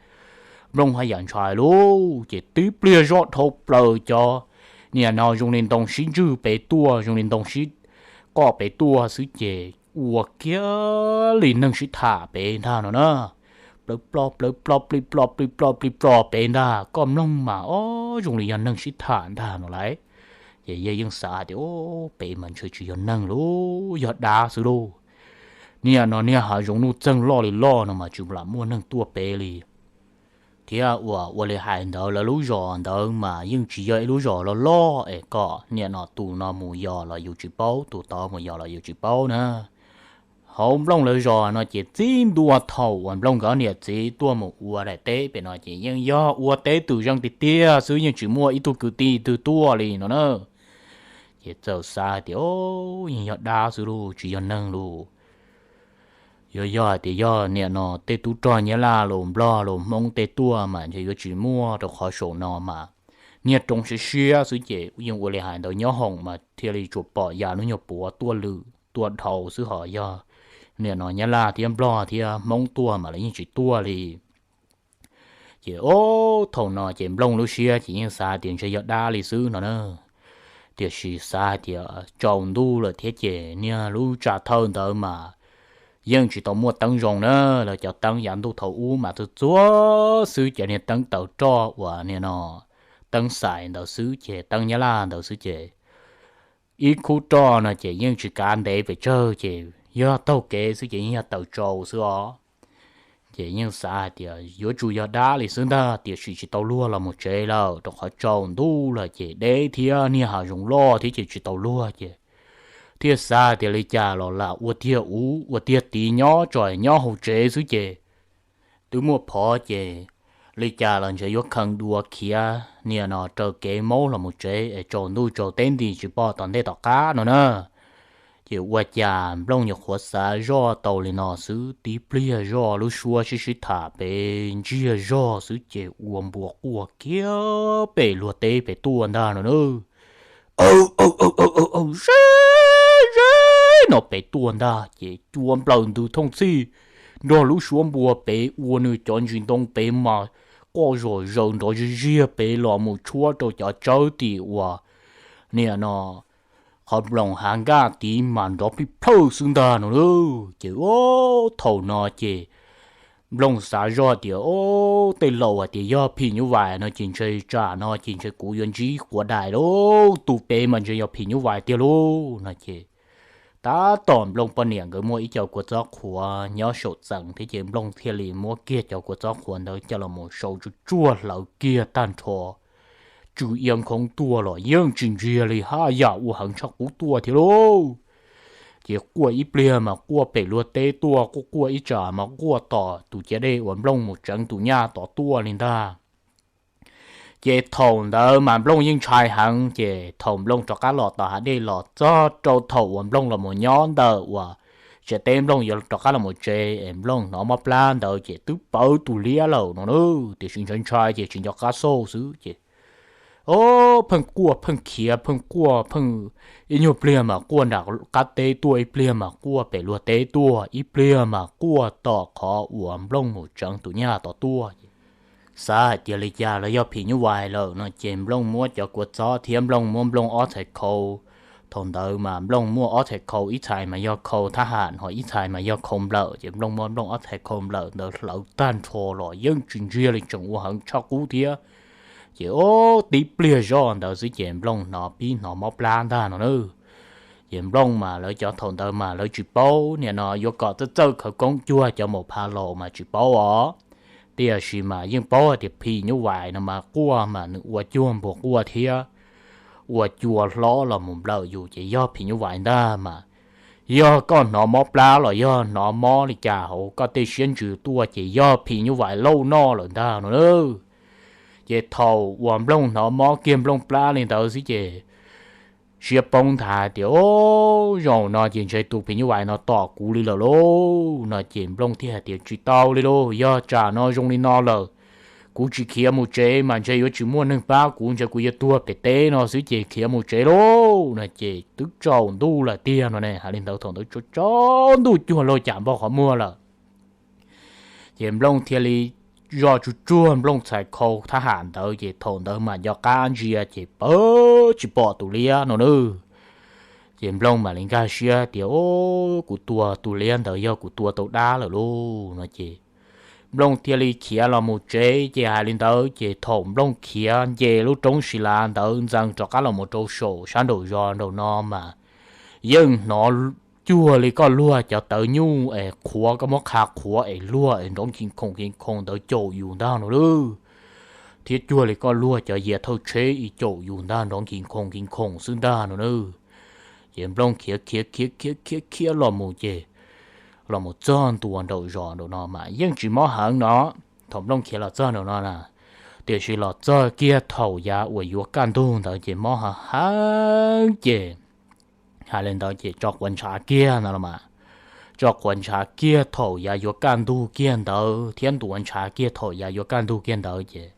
Nplooj haj yam ntshai lauj, ces tib pliag zoj dhau plaws cov niam no zoo li ntoo sib ntswj pem tuaj zoo li ntoo sib qoj pem tuaj xwb ces ua kiag li neeg sib tham pem ntag no na. Plawv ploj plawv ploj plij ploj plij ploj plij ploj pem ntag, koj mloog mas ob zoo li yog neeg sib tham ntag no lauj. Ces yawg yeej xav tias, Pem mas ntshe tsis yog neeg lauj, yog dab xwb lauj. Niam no niag hav zoov nuj txeeg loj li loj no mas tsis lam muaj neeg tuaj pem li. Thiab uas ua li hais ntawd lawv lub zos ntawd mas yeej tsis yog ib lub zos loj loj es kom niam no tus no mus yos los yus tsis paub, tus tod mus yos los yus tsis paub na. Hauv Nplooj lawv zos no ces txij ntua thaum uas Nplooj nkawd niam txiv tuaj mus ua daim teb pem no ces yeej yog ua teb twm zeej tiag tiag xwb, yeej tsis muaj ib tug kwv tij twg tuaj li no na. Ces txawm xav hais tias, Yeej yog dab xwb lauj, tsis yog neeg lauj. Yuav yog hais tias yog niam no tej tub rog Nyab Laj los Nplog los Hmoob tej tuaj mas ntshe yuav tsis muaj, rau qhov saum no mas niag roob siab siab xwb ces yeej ua li hais ntawd nyob hoom mas thiaj li tsuas pom yam lub nyuag puav tuaj lwm tuaj dhau xwb, ho yog niam no Nyab Laj thiab Nplog thiab Hmoob tuaj mas lawv yeej tsis tuaj li. Ces ob thaum no ces Nplooj lub siab ces yeej xav tias ntshe yog dab li xwb no na. Tiam sis xav hais tias tsaus ntuj lawm thiab ces niag lub tsam thawj ntawd mas yeej tsis tau muaj teeb zoo na, lawv cov teeb yav ntuj thaum ub mas txuag txuag xwb, cov niag teeb taws roj uas niag no teeb xais ntawd xwb ces teeb Nyab Laj ntawd xwb ces ib khub roj no ces yeej tsis kav ntev pes tsawg ces yog taug kev xwb ces yeej yog taws tsaus xwb os. Ces yeej xav hais tias yuav tsum yog dab li xwb ntag, tiam sis tsis tau luag los mus tsev lawm rau qhov tsaus ntuj lawm ces deb thiab niag hav zoov loj thiab ces tsis tau luag ces thiaj xav hais tias li cas los lam ua tiag ub ua tiag tid nyob tso nyob hauv tsev xwb ces twb muaj phov ces li cas los ntshe yuav kheev dua khiav niam no raws kev maub los mus tsev es tsaus ntuj tsaus teb nti tsis pom tom ntej tom qab no na. Ces ua cas Nplooj nyuam qhuav xav zoj tau li no xwb tib pliag zoj lub suab sib sib tham pem ntsiag zog xwb ces ua npua quaj kiag pem luag teb pem tuaj ntag no na. Aw, aw, aw, aw, aw, ze, ze no pem tuaj ntag ces cua nplawm ntws thooj txhij nrog lub suab npua pem ua nws cov ntsis ntoo pem mas quaj zom zaws nrov ziag ziag pem los mus tshuab rau cov tsawb tim uas niam no qhov nploos hav nkaj tid mas nrov plij plhawj xwb ntag no na. Ces thaum no ces Nplooj xav zoj tias, Ob, tej laus hais tias yog phim nyuj vais no ces ntshe tsam no ces ntshe kuv yuav ntsib quav dais lauj, tus pem mas ntshe yog phim nyuj vais tiag lauj no ces tab tom Nplooj poj niam nkawd muaj ib co kua txob qhuav nyob saum txeev thiab ces Nplooj thiaj li muab kiag cov kua txob qhuav ntawd coj los mus sau tsuag tsuag hlawv kiag tag nrho, tsw ia nkhoob tuaj los yeej tsis ntsiag li, haj yam ua heev tshaj qub tuaj thiab lauj. Ces quaj ib pliag mas quaj pem luag teb tuaj, quaj quaj ib tsam mas quaj tom tus ciav dej uas Nplooj mus tseev tus nyaj tod tuaj li ntag. Ces thaum ntawd mas Nplooj yeej ntshai heev, ces thaum Nplooj rov qab los tom hav dej los txog rau thaum uas Nplooj los mus nyob ntawm uas tsev teb Nplooj yuav rov qab los mus tsev es Nplooj hnov mob plab ntawd ces twb pawv tus liab lawm no na. Tiam sis ntshai ntshai ces tsis nco qab xauj xwb ces, o, pheej quaj pheej khiav pheej quaj pheej, ib nyuag pliag mas quaj nram qab teb tuaj, ib pliag mas quaj pem luag teb tuaj, ib pliag mas quaj tom qhov uas Nplooj mus tseev tus nyaj tod tuaj. Xav hais tias li cas los yog phim nyuj vais lawm no ces Nplooj muab cov kua txob thiab Nplooj muab Nplooj ob txhais khau. Thaum ntawd mas Nplooj muaj ob txhais khau, ib txhais mas yog khau thab ham, ho ib txhais mas yog khau nplawm, ces Nplooj muab Nplooj ob txhais khau nplawm ntawd hlawv tag nrho los yeej tsis ntsiag li, tseem ua heev tshaj qub thiab. Ces o, tib pliag zoj ntawd xwb ces Nplooj hnov pib hnov mob plab ntag no na. Ces Nplooj mas lawv cov thaum ntawd mas lawv tsis paub, nim no yuav kom txawj txawj khawv koob cuag cov maum pha laus mas tsis paub os. Tiam sis mas yeej paub hais tias phim nyuj vais no mas quaj mas nws ua cuag npua quaj thiab ua cua hlob los mus nplawm yus ces yog phim nyuj vais ntag mas. Yog koj hnov mob plab los yog hnov mob li cas hauv koj tej siab ntsws tuaj ces yog phim nyuj vais lauj noj lawm ntag no na. Ces thaum uas Nplooj hnov mob kiag Nplooj plab li ntawd xwb ces siab poob nthav tias, O, zaum no ces ntshe tus phim nyuj vais no tom kuv li lawm lauj no ces Nplooj thiaj hais tias, Tsis tau li lauj, yog tsam no zoo li no lawm, kuv tsis khiav mus tsev mas ntshe yuav tsis muaj neeg pab kuv, ntshe kuv yuav tuag pem teb no xwb ces khiav mus tsev lauj no ces twb tsaus ntuj lawm tiag no ne. Hais li ntawd thaum ntawd tsaus ntuj cuag luag cas npog qhov muag lawm. Ces Nplooj thiaj li zoj tsuag tsuag Nplooj txhais khau thab ham ntawd ces thaum ntawd mas nco qab ntsia ces pawv tsis pom tus liab no na. Ces Nplooj mam li nkag siab tias, O, kuv tua tus liab ntawd yog kuv tua tau dab lawm lauj no ces Nplooj thiaj li khiav los mus tsev. Ces hais li ntawd ces thaum Nplooj khiav nce lub roob Sis Lav ntawd ntxees rov qab los mus rau saum sab nraum zos nraum no mas yeej hnov cuag li koj luag cov tawv nyuj es qhuav, koj muab qha qhuav es luag es nrov nkig khoom nkig khoom ntawd caum yus ntag no lauj, thiab cuag li koj luag cov yias thawj tsheb es caum yus ntag nrov nkig khoom nkig khoom xwb ntag no na. Ces Nplooj khiav khiav khiav khiav khiav khiav los mus ces los mus txog ntua nraum zos nraum no mas yeej tsis mob heev no. Thaum Nplooj khiav los txog nraum no na, tiam sis los txog kiag thaum yav uas yuav kaj ntug ntawd ces mob heev heev ces hais li ntawd ces tso quav ntshav kiag no los mas, tso quav ntshav kiag thaum yav yuav kaj ntug kiag ntawd thiab ntuav ntshav kiag thaum yav yuav kaj ntug kiag ntawd ces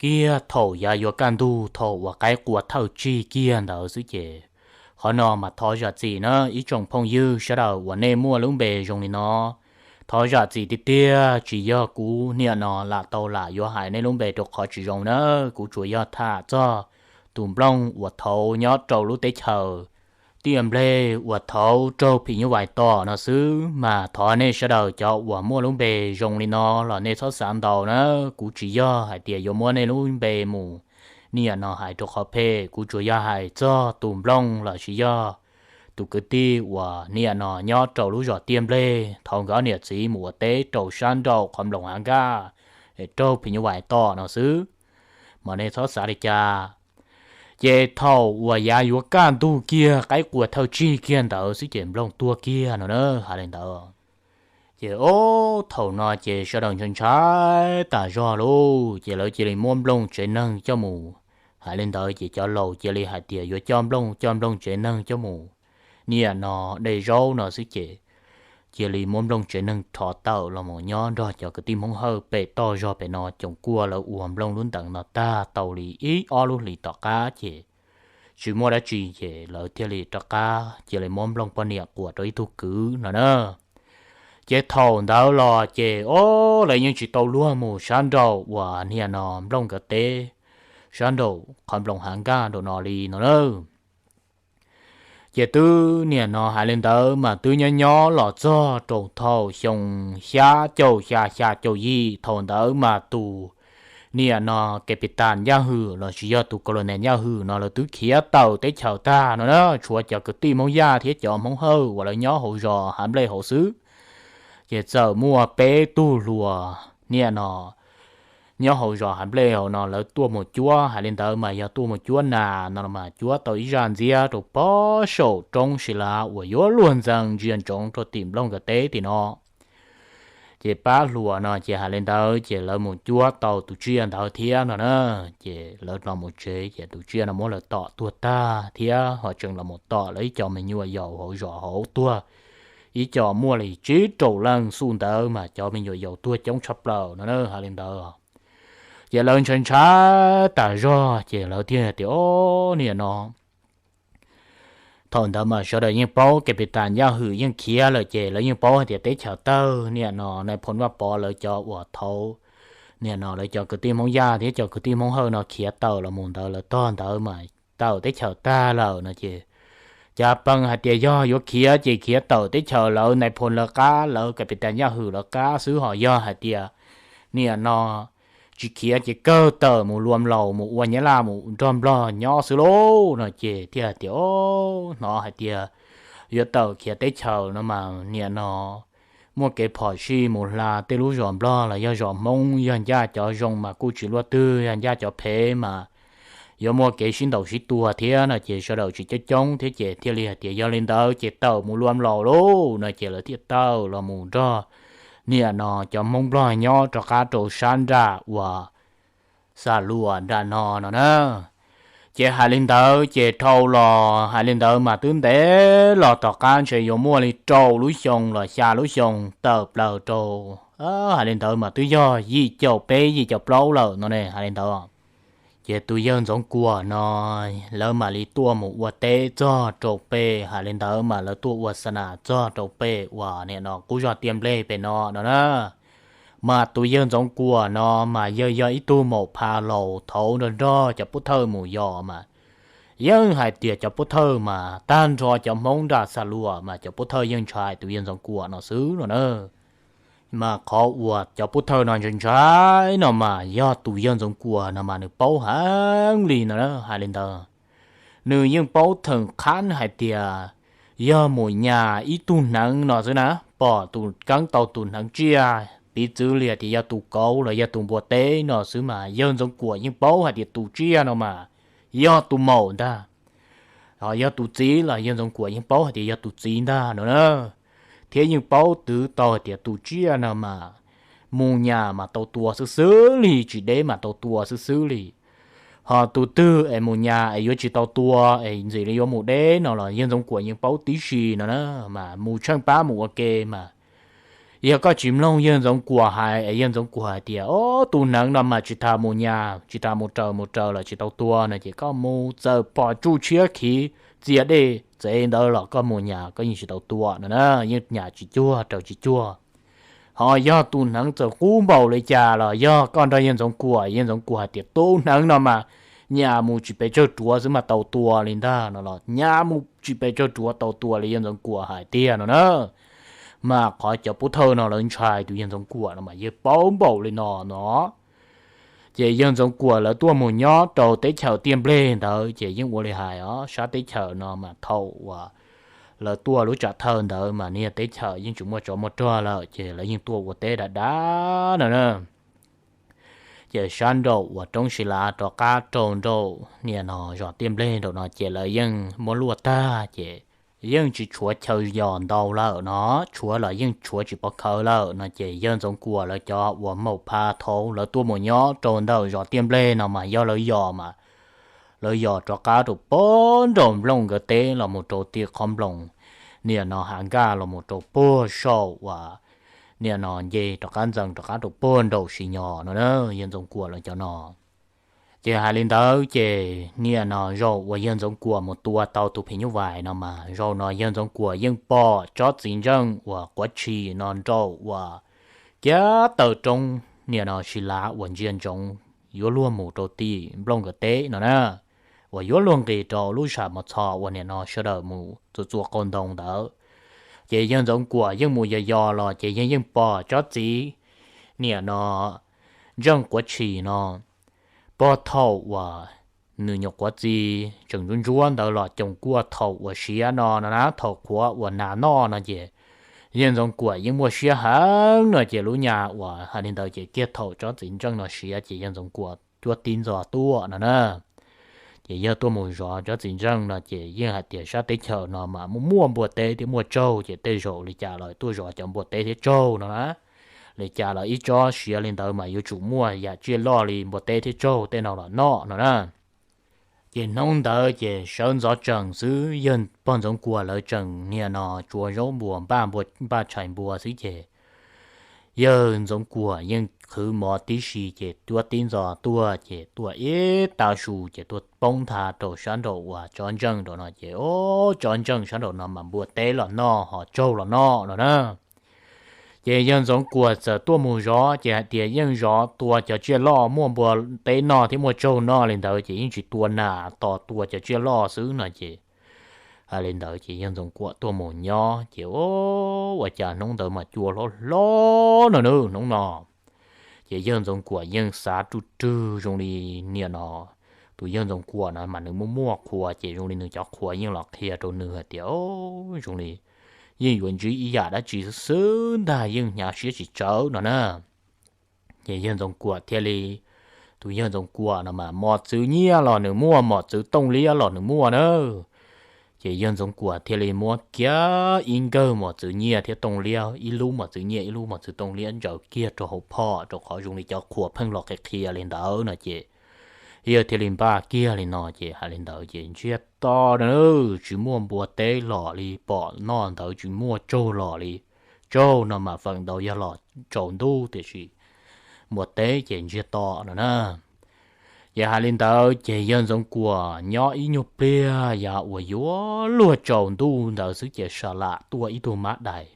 kiag thaum yav yuav kaj ntug thaum uas qaib qua thawj tsig kiag ntawd xwb ces qhov no mas thov zam txim na ib tsoom phooj ywg sawv daws uas nej muaj lub npe zoo li no. Thov zam txim tiag tiag, tsis yog kuv niam no lam tau lam yuav hais nej lub npe rau qhov tsis zoo na. Kuv tsuas yog tham txog tus Nplooj uas thaud nyob rau lub teb chaws Tiaj Nplej uas thaud raug phim nyuj vais tom no xwb mas thov nej sawv daws cov uas muaj lub npe zoo li no los nej txhob xav ntau na. Kuv tsis yog hais tias yuav muab nej lub npe mus niam no hais rau qhov phem, kuv tsuas yog hais txog tus Nplooj los sis yog tus kwv tij uas niam no nyob rau lub zos Tiaj Nplej thaud nkawd niam txiv mus ua teb rau sab nraum qhov nploos hav nkaj es raug phim nyuj vais tom no xwb, mas nej txhob xav li cas. Ces thaum uas yav yuav kaj ntug kiag qaib qua thawj tsig kiag ntawd xwb ces Nplooj tuag kiag no na, hais li ntawd. Ces ob thaum no ces sawv daws ntshai ntshai tas zog lauj, ces lawv cia li muab Nplooj tsev neeg coj mus. Hais li ntawd ces cov laus cia li hais tias yuav coj Nplooj, coj Nplooj tsev neeg coj mus niam no de zaub no xwb ces cia li muab Nplooj tsev neeg rho tawm los mus nyob nrog cov kwv tij Hmoob Hawj pem toj zog pem no. Coom kuaj lawv ua Nplooj lub ntees no tag tau li ib ob lub hlis tom qab ces tsis muaj dab tsi ces lawv thiaj li rov qab cia li muab Nplooj poj niam quas rau ib tug kwv no na. Ces thaum ntawd los ces ob lawv yeej tsis tau luag mus sab nraum uas niam no Nplooj nkawd teb, sab nraum qhov nploos hav nkaj nraum no li no na. Ces twb niam no hais li ntawd mas twb nyob nyob los txog rau thaum xyoo xya caum xya xya caum yim, thaum ntawd mas tus niam no Capitán Yaj Hwm los sis yog tus Colonel Yaj Hwm no lawv twb khiav tawm teb chaws tag no na, tshuav cov kwv tij Hmoob Yaj thiab cov Hmoob Hawj uas lawv nyob hauv zos Hav Nplej hauv xwb. Ces txawm muaj peb tug hluas niam no nyob hauv zos Hav Nplej hauv no lawv tuaj mus cuab, hais li ntawd mas yog tuaj mus cuab nas no los mas cuab tau ib zaj ntxiab rau pob saum roob Sis Lav uas yuav luag ntxees ntsia ntsoov rau tim Nplooj nkawd teb tim no. Ces pab hluas no ces hais li ntawd ces lawv mus cuab tau tus tsiaj ntawd thiab no na. Ces lawv los mus tsev ces tus tsiaj no muab lawv tom tuag tag thiab ho tseem los mus tom lawv ib co me nyuam yaus hauv zos hauv tuag ib co muaj li tsib rau leej xwb ntawd mas cov me nyuam yaus tuag coob tshaj plaws no na, hais li ntawd. Ces lawv ntshai ntshai tas zog ces lawv thiaj tias, Ob, niam no thaum ntawd mas sawv daws yeej paub Capitán Yaj Hwm yeej khiav lawm ces lawv yeej paub hais tias teb chaws tawg niam no Nais Phoo Vaj Pov lawv cov uas thaud niam no lawv cov kwv tij Hmoob Yaj thiab cov kwv tij Hmoob Hawj no khiav tawm los mus ntawd lawv tog ntawd mas tawm teb chaws tag lawm no ces cas pees hais tias yog yuav khiav ces khiav tawm teb chaws lawv Nais Phoo lawv qab, lawv Capitán Yaj Hwm lawv qab xwb, ho yog hais tias niam no tsis khiav ces kawg tawm mus lua laus mus ua Nyab Laj mus nrog Nplog nyob xwb lauj no ces thiaj hais tias, Ob, hnov hais tias yuav tawm khiav teb chaws no mas niam no muaj kev phom sij mus hla tej lub zos Nplog los yog zos Hmoob, yog ncaj cov zoo mas kuj tsis luaj twg, yog ncaj cov phem mas yuav muaj kev sib ntaus sib tua thiab no ces sawv daws tsis coob coob thiab ces thiaj li hais tias yog li ntawd ces tawm mus lua laus lauj no ces lawv thiaj tawm los mus nrog niam no cov Hmoob Nplog nyob rov qab rau sab nram uas xa luas nram no no na. Ces hais li ntawd ces dhau los hais li ntawd mas twb ntev los tom qab ntshe yuav muaj li rau lub xyoo los xya lub xyoo tawm plaws rau, hais li ntawd mas twb yog yim caum peb yim caum plaub lawm no ne, hais li ntawd. Ces tus yawg Ntxoov Kuam no lawv mam li tuaj mus ua teb txog rau pem, hais li ntawd mas lawv tuaj ua xa nas txog rau pem uas nim no qub zos Tiaj Nplej pem no no na. Mas tus yawg Ntxoov Kuam no mas yawg yog ib tug maum pha laus thaud nrog nrog cov pov thawj mus yos mas yeej hais tias cov pov thawj mas tag nrho cov Hmoob nram xa luas mas cov pov thawj yeej ntshai tus yawg Ntxoov Kuam no xwb no na. Mas qhov uas cov pov thawj no ntshai ntshai no mas yog tus yawg Ntxoov Kuam no mas nws paub heev li no na, hais li ntawd. Nws yeej paub theem qhab hais tias yog mus nyas ib tug hneev no xwb na, pom tus keeb tau tus hneev tsiaj, piv txwv li tias yog tus kauv los yog tus npua teb no xwb mas yawg Ntxoov Kuam yeej paub hais tias tus tsiaj no mas yog tus maum ntag. Yog tus txiv los yawg Ntxoov Kuam yeej paub hais tias yog tus txiv ntag no na. Thiab yeej paub twv tau hais tias tus tsiaj no mas mus nyas mas tau tua xwb xwb li, tsis deb mas tau tua xwb xwb li. Ho tus twg es mus nyas es yuav tsis tau tua es ntxim li yuav mus deb no los yawg Ntxoov Kuam yeej paub tib si no na. Mas mus tsheej pab mus ua ke mas yog koj tsis mloog yawg Ntxoov Kuam hais es yawg Ntxoov Kuam hais tias o, tus hneev no mas tsis tas mus nyas, tsis tas mus raws, mus raws los tsis tau tua no ces koj mus txawm pom tsuj tshiab khiv txias dej txev ntawd los koj mus nyas koj yeej tsis tau tua no na, yeej nyas tsis cuag raws tsis cuag. Ho yog tus hneev txawm qub npaum li cas los yog koj nrog yawg Ntxoov Kuam, yawg Ntxoov Kuam hais tias tus hneev no mas nyas mus tsis pes tsawg ruav xwb mas tau tua li ntag no los nyas mus tsis pes tsawg ruav tau tua li yawg Ntxoov Kuam hais tiag no na. Mas qhov cov pov thawj no lawv ntshai tus yawg Ntxoov Kuam no mas yawg paub npaum li no no. Ces yawg Ntxoov Kuam lawv tuaj mus nyob rau teb chaws Tiaj Nplej ntawd ces yeej ua li hais os, sab teb chaws no mas thaum uas lawv tuaj lub tsam thawj ntawd mas niag teb chaws yeej tsis muaj tsov muaj rog lawm ces lawv yeej tuaj ua teb dav dav no na. Ces sab nraum uas roob Sis Lav rov qab rau nraum niaj no zos Tiaj Nplej nraum no ces lawv yeej muab luaj tag ces yeej tsis tshuav chaw yos ntau lawm no, tshuav los yeej tshuav tsis pov khawv lawm no ces yawg Ntxoov Kuam lawv cov uas maum pha thaud lawv tuaj mus nyob rau ntawm zos Tiaj Nplej no mas yog lawv yos mas lawv yos rov qab rau puag nraum nplooj nkawd teb los mus rau tim qhov nploos niaj no Hav Nkaj los mus rau puag saum uas niaj no nce rov qab ntxees rov qab rau puag nraum Sis Nyos no na, yawg Ntxoov Kuam lawv cov no. Ces hais li ntawd ces niaj no zaum uas yawg Ntxoov Kuam mus tua tau tus phim nyuj vais no mas zaum no yawg Ntxoov Kuam yeej pom tsob txiv ntseej uas quav tshis no nraum uas kiag taw roob niaj no Sis Lav uas ntsia ntsoov yuav luag mus rau tim nplooj nkawd teb no na, uas yuav luag nqis rau lub sam mos txhos uas niaj no sawv daws mus txua txua qau ntoo ntawd. Ces yawg Ntxoov Kuam yeej mus yos yos los ces yawg yeej pom tsob txiv niaj no ntseej quav tshis no puag thaum uas nws nyuam quav txiv tseem ntsuab ntsuab ntawd los coos kuaj thaum uas siav no no na, thaum qhuav uas nas noj no ces yawg Ntxoov Kuam yeej muaj siab heev no ces lub nyas uas hais li ntawd ces kiag thaum tsob txiv ntseej no siav ces yawg Ntxoov Kuam cuab tib ntxo tuaj no na. Ces yawg tuaj mus zov tsob txiv ntseej no ces yeej hais tias sab teb chaws no mas muaj muaj npua teb thiab muaj tsaug ces tej zaum li cas los tuaj zov cov npua teb thiab tsaug no na. Li cas los ib tsob siav li ntawd mas yuav tsum muaj yam tsiaj loj li npua teb thiab tsaug tej no los noj no na. Ces hnub ntawd ces sawv ntxov tsees xwb, yawg pog Ntxoov Kuam lawv tseem niaj no tsuav zaub npua npaj npua npaj tshais npua xwb ces yawg Ntxoov Kuam yeej qhwv mov tib si ces cuab tib ntxo tuaj ces tuaj ib tav su ces tuaj poob nthav rau sab nraum uas tsob ntseej nraum no ces o, tsob ntseej sab nraum no mas npua teb los noj ho tsaug los noj no na. Ces yawg Ntxoov Kuam txawm tuaj mus zov ces hais tias yeej zov tua cov tsiaj loj muaj npua teb noj thiab muaj tsaug noj li ntawd ces yeej tsis tua nas, tos tua cov tsiaj loj xwb no ces hais li ntawd ces yawg Ntxoov Kuam tuaj mus nyob ces ua cas hnub ntawd mas cua hlob hlob no na hnub no. Ces yawg Ntxoov Kuam yeej xav ruj rwg zoo li niaj no tus yawg Ntxoov Kuam no mas nws muaj muaj qhua ces zoo li nws cov qhua yeej los qhia rau nws hais tias zoo li yeej yuav ntsib ib yam dab tsi xwb xwb ntag, yeej hnyav siab tsis tsawv no na. Ces yawg Ntxoov Kuam thiaj li, tus yawg Ntxoov Kuam no mas mos txwv nyiaj los nws muaj, mos txwv tooj liab los nws muaj na. Ces yawg Ntxoov Kuam thiaj li muab kiag ib nkawg mos txwv nyiaj thiab tooj liab, ib lub mos txwv nyiaj ib lub mos txwv tooj liab ntsaws kiag rau hauv phom, rau qhov zoo li cov qhuas pheej los qhia qhia li ntawd no ces yawg thiaj li npaj kiag li no ces hais li ntawd ces ntsiag to no, tsis muaj npua teb los li, pom noj ntawd tsis muaj tsaug los li. Tsaug no mas feem ntau yog los tsaus ntuj, tiam sis npua teb ces ntsiag to no na. Ces hais li ntawd ces yawg Ntxoov Kuam nyob ib nyuag pliag yav uas yuav luag tsaus ntuj ntawd xwb ces sa lam tuaj ib tug mab dais.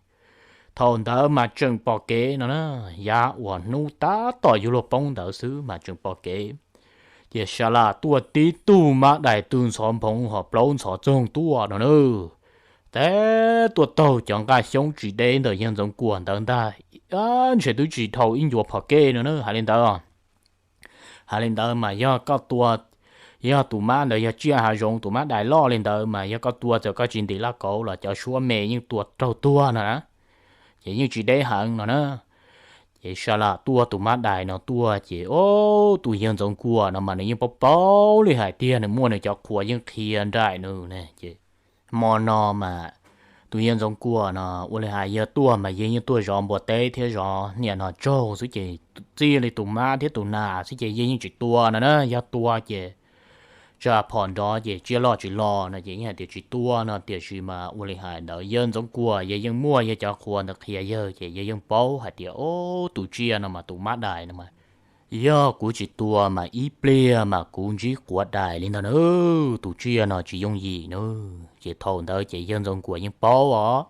Thaum ntawd mas tseem pom kev no na, yav uas hnub tab tom yuav luag poob ntawd xwb mas tseem pom kev. Ces sa lam tuaj tib tug mab dais tw ntxhov nphoov hos plaub ntxhov txoog tuaj no na. Tab tuaj taug cov nqaj xyoob tsis deb ntawm yawg Ntxoov Kuam ntawd ntag, ntshe twb tsis dhau ib ncuav phom kej no na, hais li ntawd. Hais li ntawd mas yog koj tua, yog tus mab ntawd yog tsiaj hav zoov, tus mab dais loj li ntawd mas yog koj tua txawm koj tsis ntim laj kauv los cov suab me yeej tua raug tuag no na, ces yeej tsis deb heev no na. Ces sa lam tuaj tus mab dais no tuaj ces, o, tus yawg Ntxoov Kuam no mas nws yeej paub paub li hais tiag, nws muaj nws cov qhua yeej qhia nraim nws ne ces hmo no mas tus yawg Ntxoov Kuam no ua li hais yawg tuaj mas yawg yeej tuaj zov npua teb thiab zov niam no tsaug xwb ces txij li tus mab thiab tus nas xwb ces yawg yeej tsis tua no na. Yog tua ces tsam phom nrov ces tsiaj loj tsis los no ces yeej hais tias tsis tua no, tiam sis mas ua li hais ntawd yawg Ntxoov Kuam yawg yeej muaj yawg cov qhua ntawd qhia yawg ces yawg yeej paub hais tias, o, tus tsiaj no mas tus mab dais no mas yog kuv tsis tua mas ib pliag mas kuv ntsib quav dais li ntag na, tus tsiaj no tsis yooj yim na. Ces thaum ntawd ces yawg Ntxoov Kuam yeej paub os.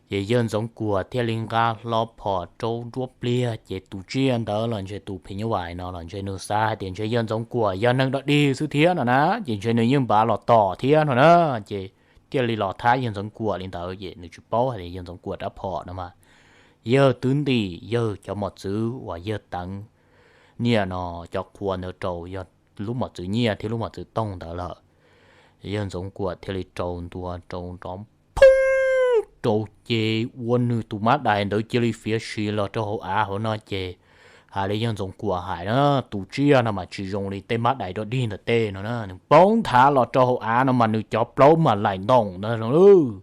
Ces yawg Ntxoov Kuam thiaj li nqa hlo phom rau nruab pliag ces tus tsiaj ntawd los ntshe tus phim nyuj vais no los ntshe nws xav hais tias ntshe yawg Ntxoov Kuam yog neeg dog dig xwb thiab no na, ces ntshe nws yeej npav los tom thiab no na. Ces thiaj li los thab yawg Ntxoov Kuam li ntawd ces nws tsis paub hais tias yawg Ntxoov Kuam rab phom no mas yawg twb ntim yawg cov mos txwv uas yawg teev niam no cov qhua ntawd rau, yog lub mos txwv nyiaj thiab lub mos txwv tooj ntawd lawm. Yawg Ntxoov Kuam thiaj li rau ntua rau nrov phoob rau ces ua nws tus mab dais ntawd cia li fiav si los rau hauv av hauv no ces hais li yawg Ntxoov Kuam hais na, tus tsiaj no mas tsis zoo li tej mab dais dog dig ntawm tej no na, nws poob nthav los rau hauv av no mas nws cov plaub mas laim ntoos ntawd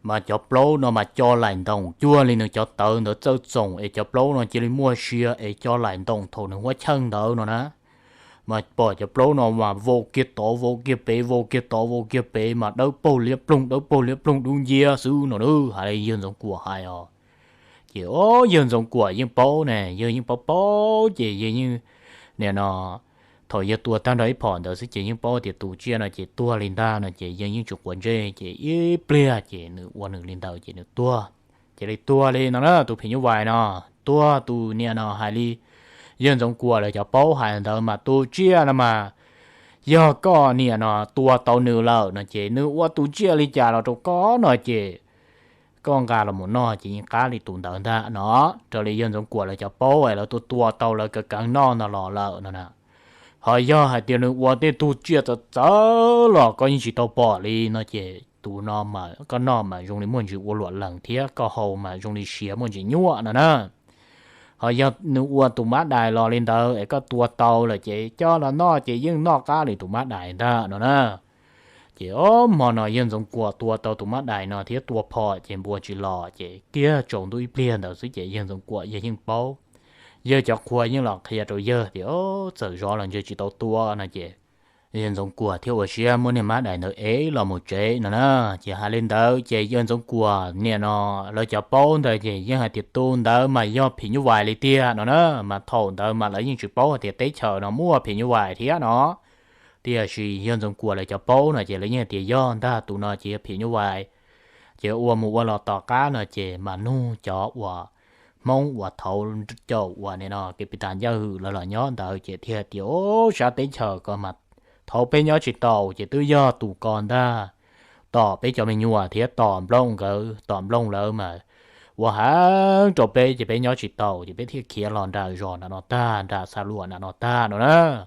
mas cov plaub no mas co laim ntoos cuag li nws cov tawv ntawd txawj txoom es cov plaub no cia li muaj sia es co laim ntoos thaum nws huab cheej ntawd no na. Mas pom cov plaub no mas vau kiag tod vau kiag pem vau kiag tod vau kiag pem mas dawb paug liab ploog dawb paug liab ploog dub nciab xwb no na, hais li yawg Ntxoov Kuam hais os. Ces o, yawg Ntxoov Kuam yeej paub ne, yawg yeej paub paub ces yawg yeej, nim no, thaum yawg tua tag nrho ib phom ntawd xwb ces yeej paub tias tus tsiaj no ces tuag li ntag no ces yawg yeej tsis quav ntsej ces ib pliag ces nws ua nws li ntawd ces nws tuag. Cia li tuag li no na, tus phim nyuj vais no tuag, tus niam no hais li yawg Ntxoov Kuam lawv cov paub hais ntawd mas tus tsiaj no mas yog koj niam no tua tau nws lawm no ces nws ua tus tsiaj li cas los rau koj no ces koj nqa los mus noj ces yeej qab li tus ntawd ntag no. Raws li yawg Ntxoov Kuam lawv cov paub es lawv tua tua tau lawv kav kav noj no los lawm no na. Ho yog hais tias nws ua tej tug tsiaj txawv txawv los koj yeej tsis tau pom li no ces tus no mas koj noj mas zoo li muaj ntsis ua luam lees thiab koj haus mas zoo li siav muaj ntsis nyuaj no na. Ho yog nws ua tus mab dais los li ntawd es koj tua tau lawm ces coj los noj ces yeej noj qab li tus mab dais ntag no na. Ces o, hmo no yawg Ntxoov Kuam tua tau tus mab dais no thiab tua phom ces npua tsis los ces kiag tsaus ntuj ib pliag ntawd xwb ces yawg Ntxoov Kuam yawg yeej paub. Yawg cov qhua yeej los qhia rau yawg tias, o, txawm zov los ntshe tsis tau tua no ces yawg Ntxoov Kuam thiaj ua siab muab niag mab dais ntawd ev los mus tsev no na. Ces hais li ntawd ces yawg Ntxoov Kuam niam no lawv cov paub ntawd ces yeej hais tias tus ntawd mas yog phim nyuj vais li tiag no na. Mas thaum ntawd mas lawv yeej tsis paub hais tias teb chaws no muaj phim nyuj vais thiab no. Tiam sis yawg Ntxoov Kuam lawv cov paub no ces lawv yeej hais tias yog ntag, tus no ces yog phim nyuj vais. Ces ua mus ua los tom qab no ces mas nug cov uas Hmoob uas thaud caum uas nim no Kev Pis Tas Ncaj Hwm lawv los nyob ntawd ces thiaj tias, o, sab teb chaws ko mas thaud peb nyob tsis taus ces twb yog tus ko ntag. Tom peb cov me nyuam thiab tom Nplooj nkawd, tom Nplooj lawv mas ua heev rau peb ces peb nyob tsis taus ces peb thiaj khiav los nram zos nram no tag, nram Xa Luam nram no tag no na.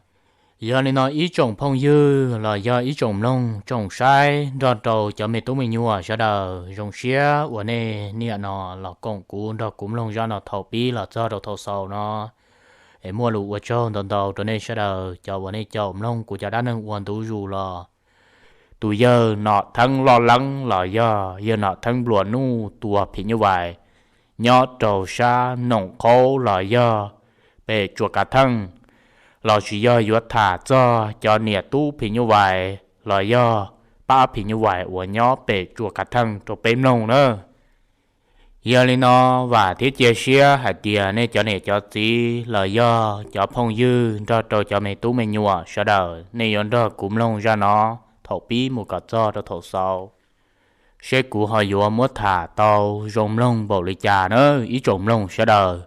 Yog li no ib tsoom phooj ywg los yog ib tsoom mloog tsoom saib nrog rau cov me tub me nyuam sawv daws, zoo siab uas nej niam no los koom kuv nrog kuv mloog zaj no thaum pib los txog rau thaum xaus no. Es muaj lus ua tsaug ntau ntau rau nej sawv daws cov uas nej caum mloog kuv cov dab neeg ua ntu zus los tus yawg Nom Theeb Loj Leeb los yog yawg Nom Theeb Nplua Nuj tua phim nyuj vais nyob rau sab Noom Qhaub los yog pem Tsua Kav Theej, lossis yog yuav tham txog cov niam tub phim nyuj vais los yog pab phim nyuj vais uas nyob pem Tsua Kav Theej rau peb mloog na. Yog li no, vam thiab cia siab hais tias nej cov niam cov txiv los yog cov phooj ywg nrog rau cov me tub me nyuam sawv daws nej yuav nrog kuv mloog zaj no thaum pib mus kom txog rau thaum xaus, seb kuv ho yuav muab tham tau zoo mloog npaum li cas na ib tsoom mloog sawv daws.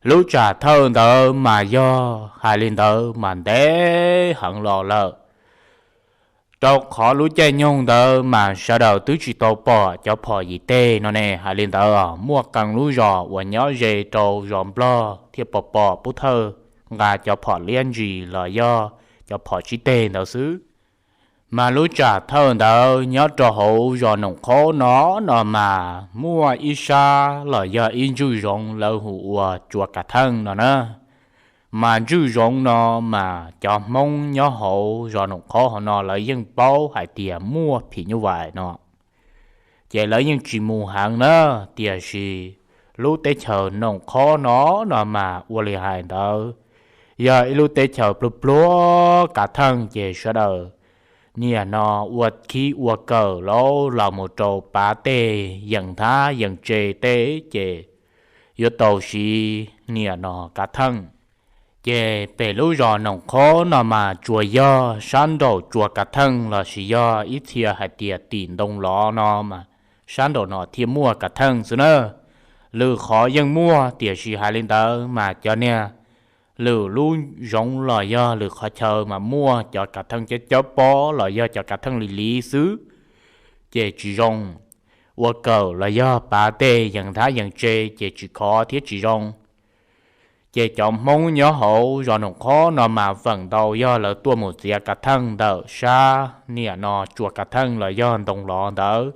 Lub tsam thawj ntawd mas yog hais li ntawd mas ntev heev los lawm, rau qhov lub caij nyoog ntawd mas sawv daws twb tsis tau pom cov phom yim teg no ne. Hais li ntawd muaj qee lub zos uas nyob ze rau zos Nplog thiaj pom pom pub thawj nqa cov phom liab ntsis los yog cov phom tsib teg ntawd xwb. Mas lub tsam thawj ntawd nyob rau hauv zos Noom Qhaub no no mas muaj ib sab los yog ib ntswj zoov lawv hu ua Tsua Kav Theej no na. Mas ntswj zoov no mas cov Hmoob nyob hauv zos Noom Qhaub hauv no lawv yeej paub hais tias muaj phim nyuj vais no, ces lawv yeej tsis mus heev na. Tiam sis lub teb chaws Noom Qhaub no no mas ua li hais ntawd yog ib lub teb chaws pluag pluag Kav Theej, ces sawv daws niam no ua khib ua kawm lauj los mus rau pav tej yeem nthab yeem tse tej ces yuav tau siv niam no Kav Theej. Ces pem lub zos Noom Qhaub no mas tsuas yog sab nraum Tsua Kav Theej lossis yog ib txhia hais tias tim Ntoo Lov no mas sab nraum no thiaj muaj Kav Theej xwb na. Lwm qhov yeej muaj, tiam sis hais li ntawd mas cov niag lwm lub zoov los yog lwm qhov chaw mas muaj cov Kav Theej cab cab pob los yog cov Kav Theej li li xwb, ces tsis zoo. Ua kawm los yog pav tej yeem nthab yeem tse ces tsis khov thiab tsis zoo. Ces cov Hmoob nyob hauv zos Noom Qhaub no mas feem ntau yog lawv tuaj mus txiav Kav Theej ntawm sab niam no Tsua Kav Theej los yog Ntoo Lov ntawd.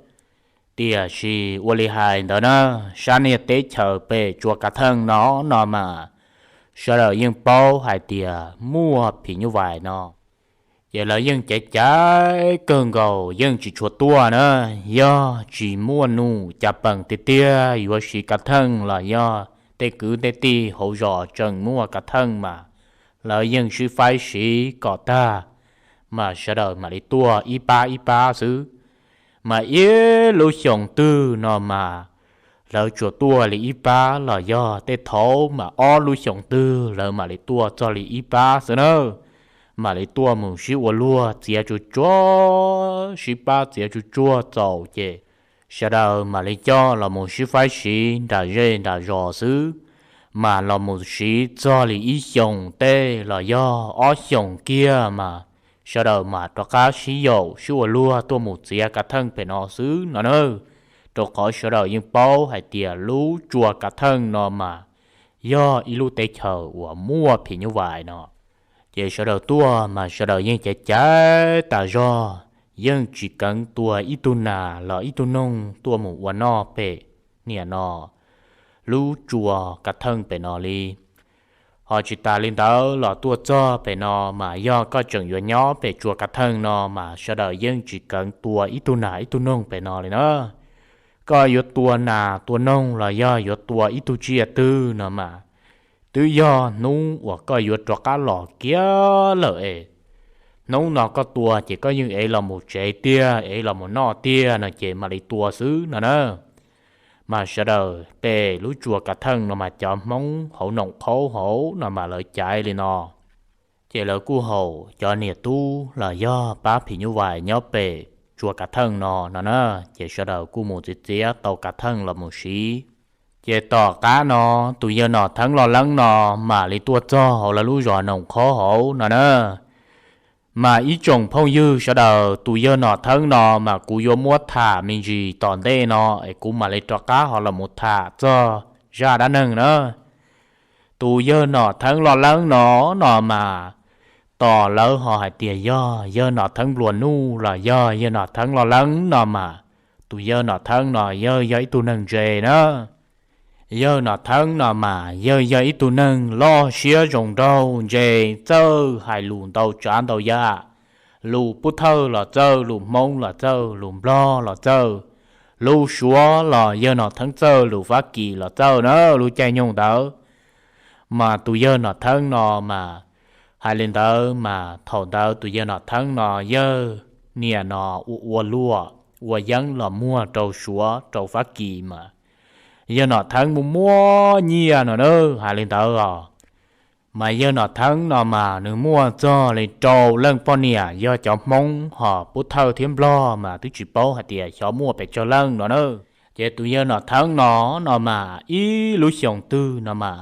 Tiam sis ua li hais ntawd na, sab niag teb chaws pem Tsua Kav Theej no no mas sawv daws yeej paub hais tias muaj phim nyuj vais no. Ces lawv yeej caiv caiv kawg nkaus yeej tsis tshua tuaj na. Yog tsis muaj num cas peem tiag tiag yuav siv Kav Theej los yog tej kwv tej tij hauv zos tseem muaj Kav Theej mas lawv yeej sib faib siv kom tag, mas sawv daws mam li tuaj ib pab ib pab xwb. Mas ib lub xyoo twg no mas lawv tsuas tuaj li ib pab los yog tej thaum mas ob lub xyoo twg lawv mam li tuaj txog li ib pab xwb na. Mam li tuaj mus sib ua luag txiav tsuj tsuag, sib pab txiav tsuj tsuag txaus ces sawv daws mam li coj los mus sib faib siv nram zej nram zos xwb. Mas los mus siv txog li ib xyoos tej los yog ob xyoos kiag mas sawv daws mam rov qab sib yaum sib ua luag tuaj mus txiav Kav Theej pem no xwb no na. Rau qhov sawv daws yeej paub hais tias lub Tsua Kav Theej no mas yog ib lub teb chaws uas muaj phim nyuj vais no. Ces sawv daws tuaj mas sawv daws yeej caiv caiv tas zog, yeej tsis keev tua ib tug nas los ib tug noog tuaj mus ua noj pem niam no lub Tsua Kav Theej pem no li. Ho tsis tas li ntawd los tuaj txog pem no mas yog koj tseem yuav nyob pem Tsua Kav Theej no mas sawv daws yeej tsis keev tua ib tug nas ib tug noog pem no li na. Koj yuav tua nas tua noog los yog yuav tua ib tug tsiaj twg no mas twb yog hnub uas koj yuav rov qab los kiag lawm es hnub no koj tua ces koj yeej ev los mus tsev tiag, ev los mus noj tiag no ces mam li tua xwb no na. Mas sawv daws pem lub Tsua Kav Theej no mas cov Hmoob hauv Noom Qhaub hauv no mas lawv caiv li no. Ces lawv kuj haum cov niam tub los yog pab phim nyuj vais nyob pem Tsua Kav Theej no no na. Ces sawv daws kuj mus txiav txiav tau Kav Theej los mus siv. Ces tom qab no tus yawg Nom Theeb Loj Leeb no mam li tuaj txog hauv lawv lub zos Noom Qhaub hauv no na. Mas ib tsoom phooj ywg sawv daws, tus yawg Nom Theeb no mas kuv yuav muab tham me ntsis tom ntej no es kuv mam li rov qab ho los mus tham txog zaj dab neeg na. Tus yawg Nom Theeb Loj Leeb no no mas tos lawv ho hais tias yog yawg Nom Theeb Nplua Nuj los yog yawg Nom Theeb Loj Leeb no mas tus yawg Nom Theeb no yawg yog ib tug neeg ntse na. Yawg Nom Theeb no mas yawg yog ib tug neeg loj siab zoo nraug ntse, txawj hais lus ntau tsav ntau yam, Lus Pub Thawj los txawj, lus Hmoob los txawj, lus Nplog los txawj, lus Suav los yawg Nom Theeb txawj, lus Fab Kis los txawj na lub caij nyoog ntawd. Mas tus yawg Nom Theeb no mas, hais li ntawd mas thaum ntawd tus yawg Nom Theeb no yawg niam no ua ua luaj ua yeeb los muag rau Suav rau Fab Kis mas yawg Nom Theeb muaj muaj nyiaj no na, hais li ntawd os. Mas yawg Nom Theeb no mas nws muaj txog li rau leej poj niam yog cov Hmoob, ho Pub Thawj thiab Nplog mas twb tsis paub hais tias xyov muaj pes tsawg leej no na. Ces tus yawg Nom Theeb no, no mas ib lub xyoos twg no mas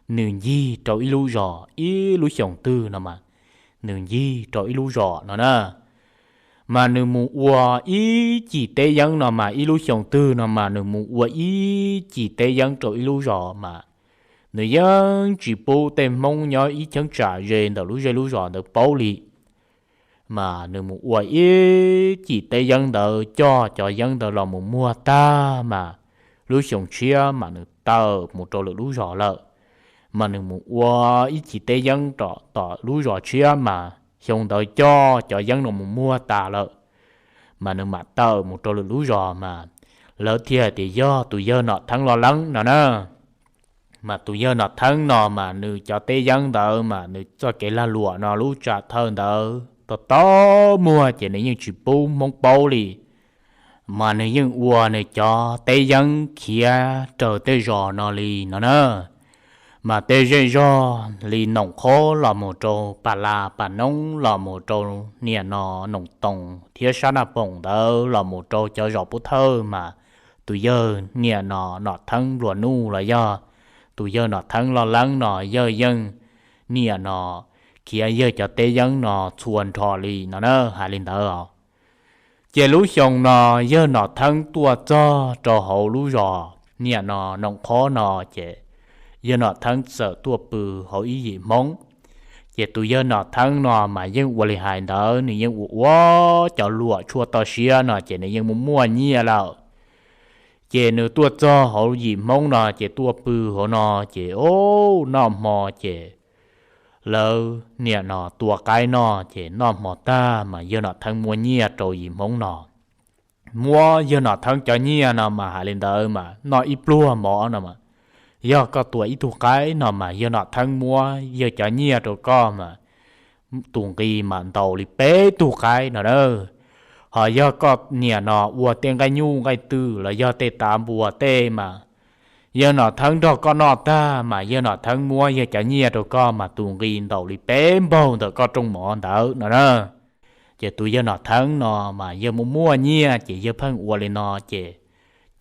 nws ncig rau ib lub zos, ib lub xyoos twg no mas nws ncig rau ib lub zos no na. Mas nws mus ua ib cim teb yeeb no mas ib lub xyoos twg no mas nws mus ua ib cim teb yeeb rau ib lub zos mas nws yeej tsis pub tej Hmoob nyob ib cheeb tsam ze ntawm lub zej lub zos ntawd paub li. Mas nws mus ua ib cim teb yeeb ntawd coj cov yeeb ntawd los mus muag tag mas lub xyoo tshiab mas nws tawm mus rau lwm lub zos lawm. Mas nws mus ua ib cim teb yeeb rau tom lub zos tshiab mas xyoo ntawd coj cov yeeb no mus muag tas lawm, mas nws mam tawm mus rau lwm lub zos mas lawv thiaj hais tias yog tus yawg Nom Theeb los leeb no na. Mas tus yawg Nom Theeb no mas nws cov teb yeeb ntawd mas nws txoj kev lag luam no lub tsam thawj ntawd tau tau muag ces nws yeej tsis pub Hmoob paub li. Mas nws yeej ua nws cov teb yeeb khiav raws tej zos no li no na. Mas tej zej zog li Noom Qhob los mus rau Pas Las Pas Noob los mus rau niam no Noom Toos thiab sab Naj Poom ntawd los mus rau cov zos Pub Thawj mas tus yawg niam no Nom Theeb nplua nuj los yog tus yawg Nom Theeb loj leeb no yawg yeej niam no khiav yawg cov teb yeeb no txhua nrho li no na, hais li ntawd os. Ces lub xyoo no yawg Nom Theeb tuaj txog rau hauv lub zos niam no Noom Qhob no ces yawg Nom Theeb txawm tuaj pw hauv ib yim Hmoob. Ces tus yawg Nom Theeb no mas yeej ua li hais ntawd, nws yeej ua ua cov luam tshuaj toj siab no ces nws yeej muaj muaj nyiaj lawm. Ces nws tuaj txog hauv yim Hmoob no ces tuaj pw hauv no ces o, noj hmo ces lawv niam no tua qaib noj ces noj hmo tag mas yawg Nom Theeb muab nyiaj rau yim Hmoob no. Muab yawg Nom Theeb cov nyiaj no mas hais li ntawd mas noj ib pluag mov no mas, yog koj tua ib tug qaib no mas yawg Nom Theeb muab yawg cov nyiaj rau koj mas tus nqi mas ntaus li peb tug qaib no na. Ho yog koj niam no ua tej nqaij nyuj nqaij twm los yog tej tav npua tej mas yawg Nom Theeb nrog koj noj tag mas yawg Nom Theeb muab yawg cov nyiaj rau koj mas tus nqi ntaus li peb npaug ntawm koj rooj mov ntawd no na. Ces tus yawg Nom Theeb no mas yawg muaj muaj nyiaj ces yawg pheej ua li no ces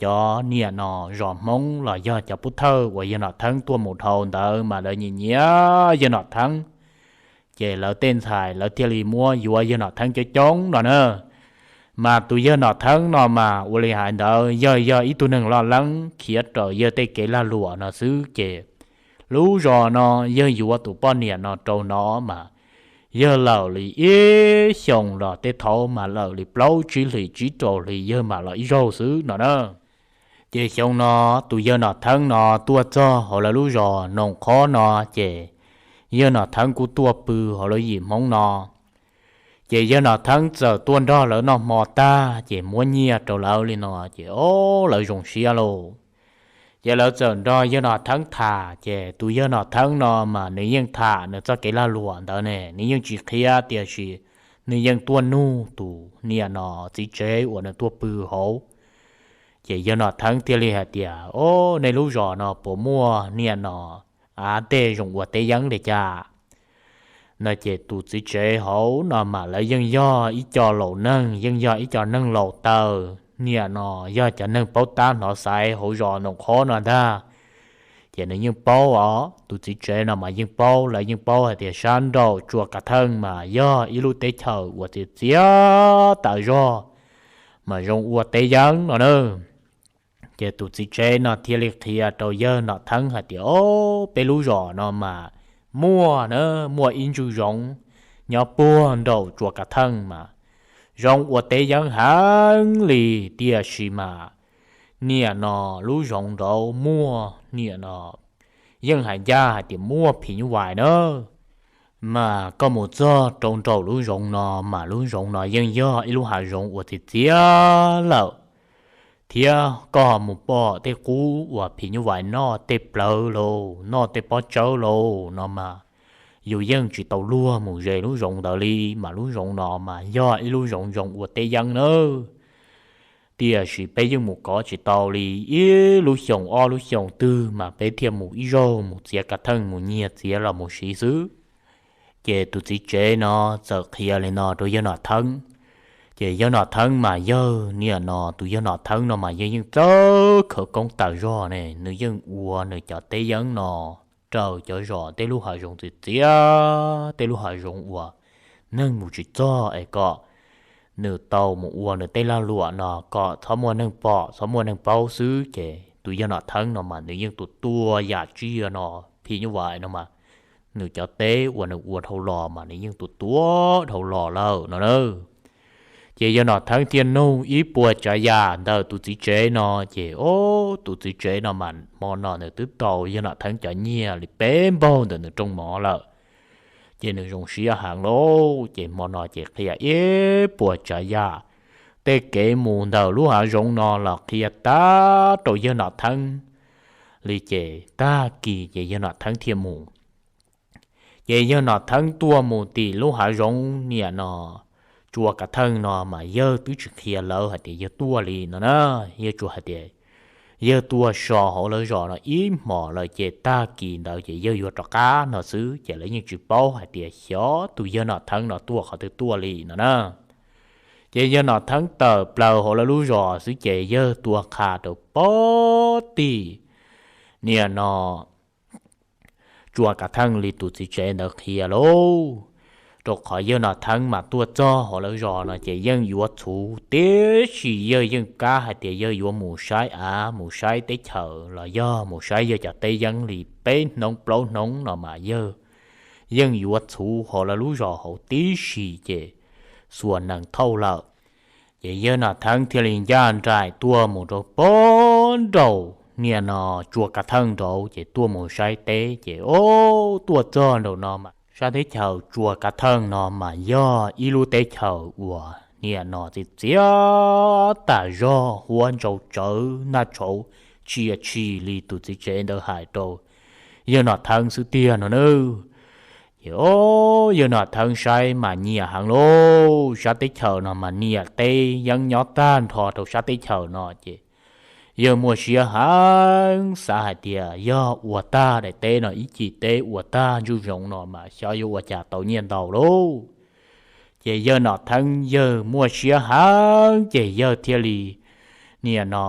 cov niam no zos Hmoob los yog cov pub thawj uas yawg Nom Theeb tuaj mus dhau ntawd mas lawv nyiam nyiam yawg Nom Theeb. Ces lawv tej ntxhais lawv thiaj li muab yuav yawg Nom Theeb coob coob no na. Mas tus yawg Nom Theeb no mas ua li hais ntawd yawg yog ib tug neeg loj leeb khiav raws yawg tej kev lag luam no xwb ces lub zos no yawg yuav tus poj niam no rau no mas yawg lawm li ib xyoos los tej thaum mas lawm li plaub tsib hlis tsib rau hlis yawg mam los ib zaug xwb no na. Ces xyoo no tus yawg Nom Theeb no tuaj txog hauv lawv lub zos Noom Qhob no ces yawg Nom Theeb kuj tuaj pw hauv lawv yim Hmoob no. Ces yawg Nom Theeb txawm tuaj nrog lawv noj hmo tag ces muab nyiaj rau lawv li no ces o, lawv zoo siab lauj. Ces lawv txawm nrog yawg Nom Theeb tham ces tus yawg Nom Theeb no mas nws yeej tham nws txoj kev lag luam ntawd ne, nws yeej tsis qhia tiam sis nws yeej tuaj nug tus niam no txiv tsev uas nws tuaj pw hauv. Ces yawg Nom Theeb thiaj li hais tias o, nej lub zos no puas muaj niam no av tej zoo ua teb yeeb li cas no ces tus txiv tsev hauv no mas lawv yeej yog ib co laus neeg, yeej yog ib co neeg laus taw, niam no yog cov neeg paub tab hnov xaiv hauv zos Noom Qhob no ntag. Ces nws yeej paub os, tus txiv tsev no mas yeej paub, lawv yeej paub hais tias sab nraum Tsua Kav Theej mas yog ib lub teb chaws uas txias txias tas zog mas zoo ua teb yeeb no na. Ces tus txiv tsev no thiaj li qhia rau yawg Nom Theeb hais tias o, peb lub zos no mas muaj na, muaj ib ntsuj zoov nyob puag nraum Tsua Kav Theej mas zoo ua teb yeeb heev li tiam sis mas niam no lub zoov nraud muaj niam no yeej hais ncaj hais tias muaj phim nyuj vais na. Mas koj mus txog rau nraum lub zoov no mas lub zoov no yeej yog ib lub hav zoov uas txias txias lawm, thiab koj mus pom tej qub uas phim nyuj vais noj tej plawv lauj, noj tej pob tsawb lauj no mas yus yeej tsis tau luag mus ze lub zoov ntawd li. Mas lub zoov no mas yog ib lub zoov zoo ua teb yeeb nawb. Tiam sis peb yeej mus kov tsis tau li, ib lub xyoos ob lub xyoos twg mas peb thiaj mus ib zaug mus txiav kav theej mus nyiag txiav los mus siv xwb. Ces tus txiv tsev no txawm qhia li no rau yawg Nom Theeb. Ces yawg Nom Theeb mas yawg niam no, tus yawg Nom Theeb no mas yawg yeej txawj khawv koob tas zog ne, nws yeej ua nws cov teb yeeb no raws cov zos tej lub hav zoov txias txias, tej lub hav zoov uas neeg mus tsis txog es kom nws tau mus ua nws tej lag luam no kom txhob muaj neeg pom txhob muaj neeg paub xwb. Ces tus yawg Nom Theeb no mas nws yeej tua tua yam tsiaj no, phim nyuj vais no mas nws cov teb uas nws ua dhau los mas nws yeej tua tua dhau los lawm no na. Ces yawg Nom Theeb thiaj nug ib puas tsav yam ntawm tus txiv tsev no, ces o, tus txiv tsev no mas hmo no nws twb tau yawg Nom Theeb cov nyiaj li peb npaug ntawm nws rooj mov lawm. Ces nws zoo siab heev lauj, ces hmo no ces qhia ib puas tsav yam, tej kev mus ntawm lub hav zoov no los qhia tag rau yawg Nom Theeb li. Ces tag kis ces yawg Nom Theeb thiaj mus. Ces yawg Nom Theeb tuaj mus tim lub hav zoov niam no, tsua kav theej no mas yawg twb tsis qhia lawv hais tias yawg tuaj li no na. Yawg tsuas hais tias yawg tuaj so hauv lawv zos no ib hmos lawm, ces tag kis ntawd ces yawg yuav rov qab no xwb, ces lawv yeej tsis paub hais tias xyov tus yawg Nom Theeb no tuaj qhov twg tuaj li no na. Ces yawg Nom Theeb tawm plaws hauv lawv lub zos xwb ces yawg tua qha rau pem tim niam no tsua kav theej li tus txiv tsev ntawd qhia lauj. Rau qhov yawg Nom Theeb mas tuaj txog hauv lawv zos no ces yeej yuav txhuv tib si, yawg yeej kab hais tias yawg yuav mus saib av mus saib teb chaws los yog mus saib yawg cov teb yeeb li peb hnub plaub hnub no mas yawg yeej yuav txhuv hauv lawv lub zos hauv tib si ces xuas nees thauj lawm. Ces yawg Nom Theeb thiaj li ncaj nraim tuaj mus rau pem nraum niam no tsua kav theej nraud, ces tuaj mus saib teb, ces o, tuaj txog nraum no mas sab teb chaws tsua kav theej no mas yog ib lub teb chaws uas niam no txias txias tas zog, huab ntsau tsawv, naj tshauv tsia tshis li tus txiv tsev ntawd hais rau yawg Nom Theeb xwb tiag no nawb. Ces o, yawg Nom Theeb saib mas nyiam heev lauj, sab teb chaws no mas niam teb yeeb nyob tag nrho rau sab teb chaws no, ces yawg muaj siab heev, xav hais tias yog ua tag daim teb no ib cim teb ua tag ntsuj zoov no mas xyov yuav ua cas tau nyiaj ntau lauj. Ces yawg Nom Theeb yawg muaj siab heev, ces yawg thiaj li niam no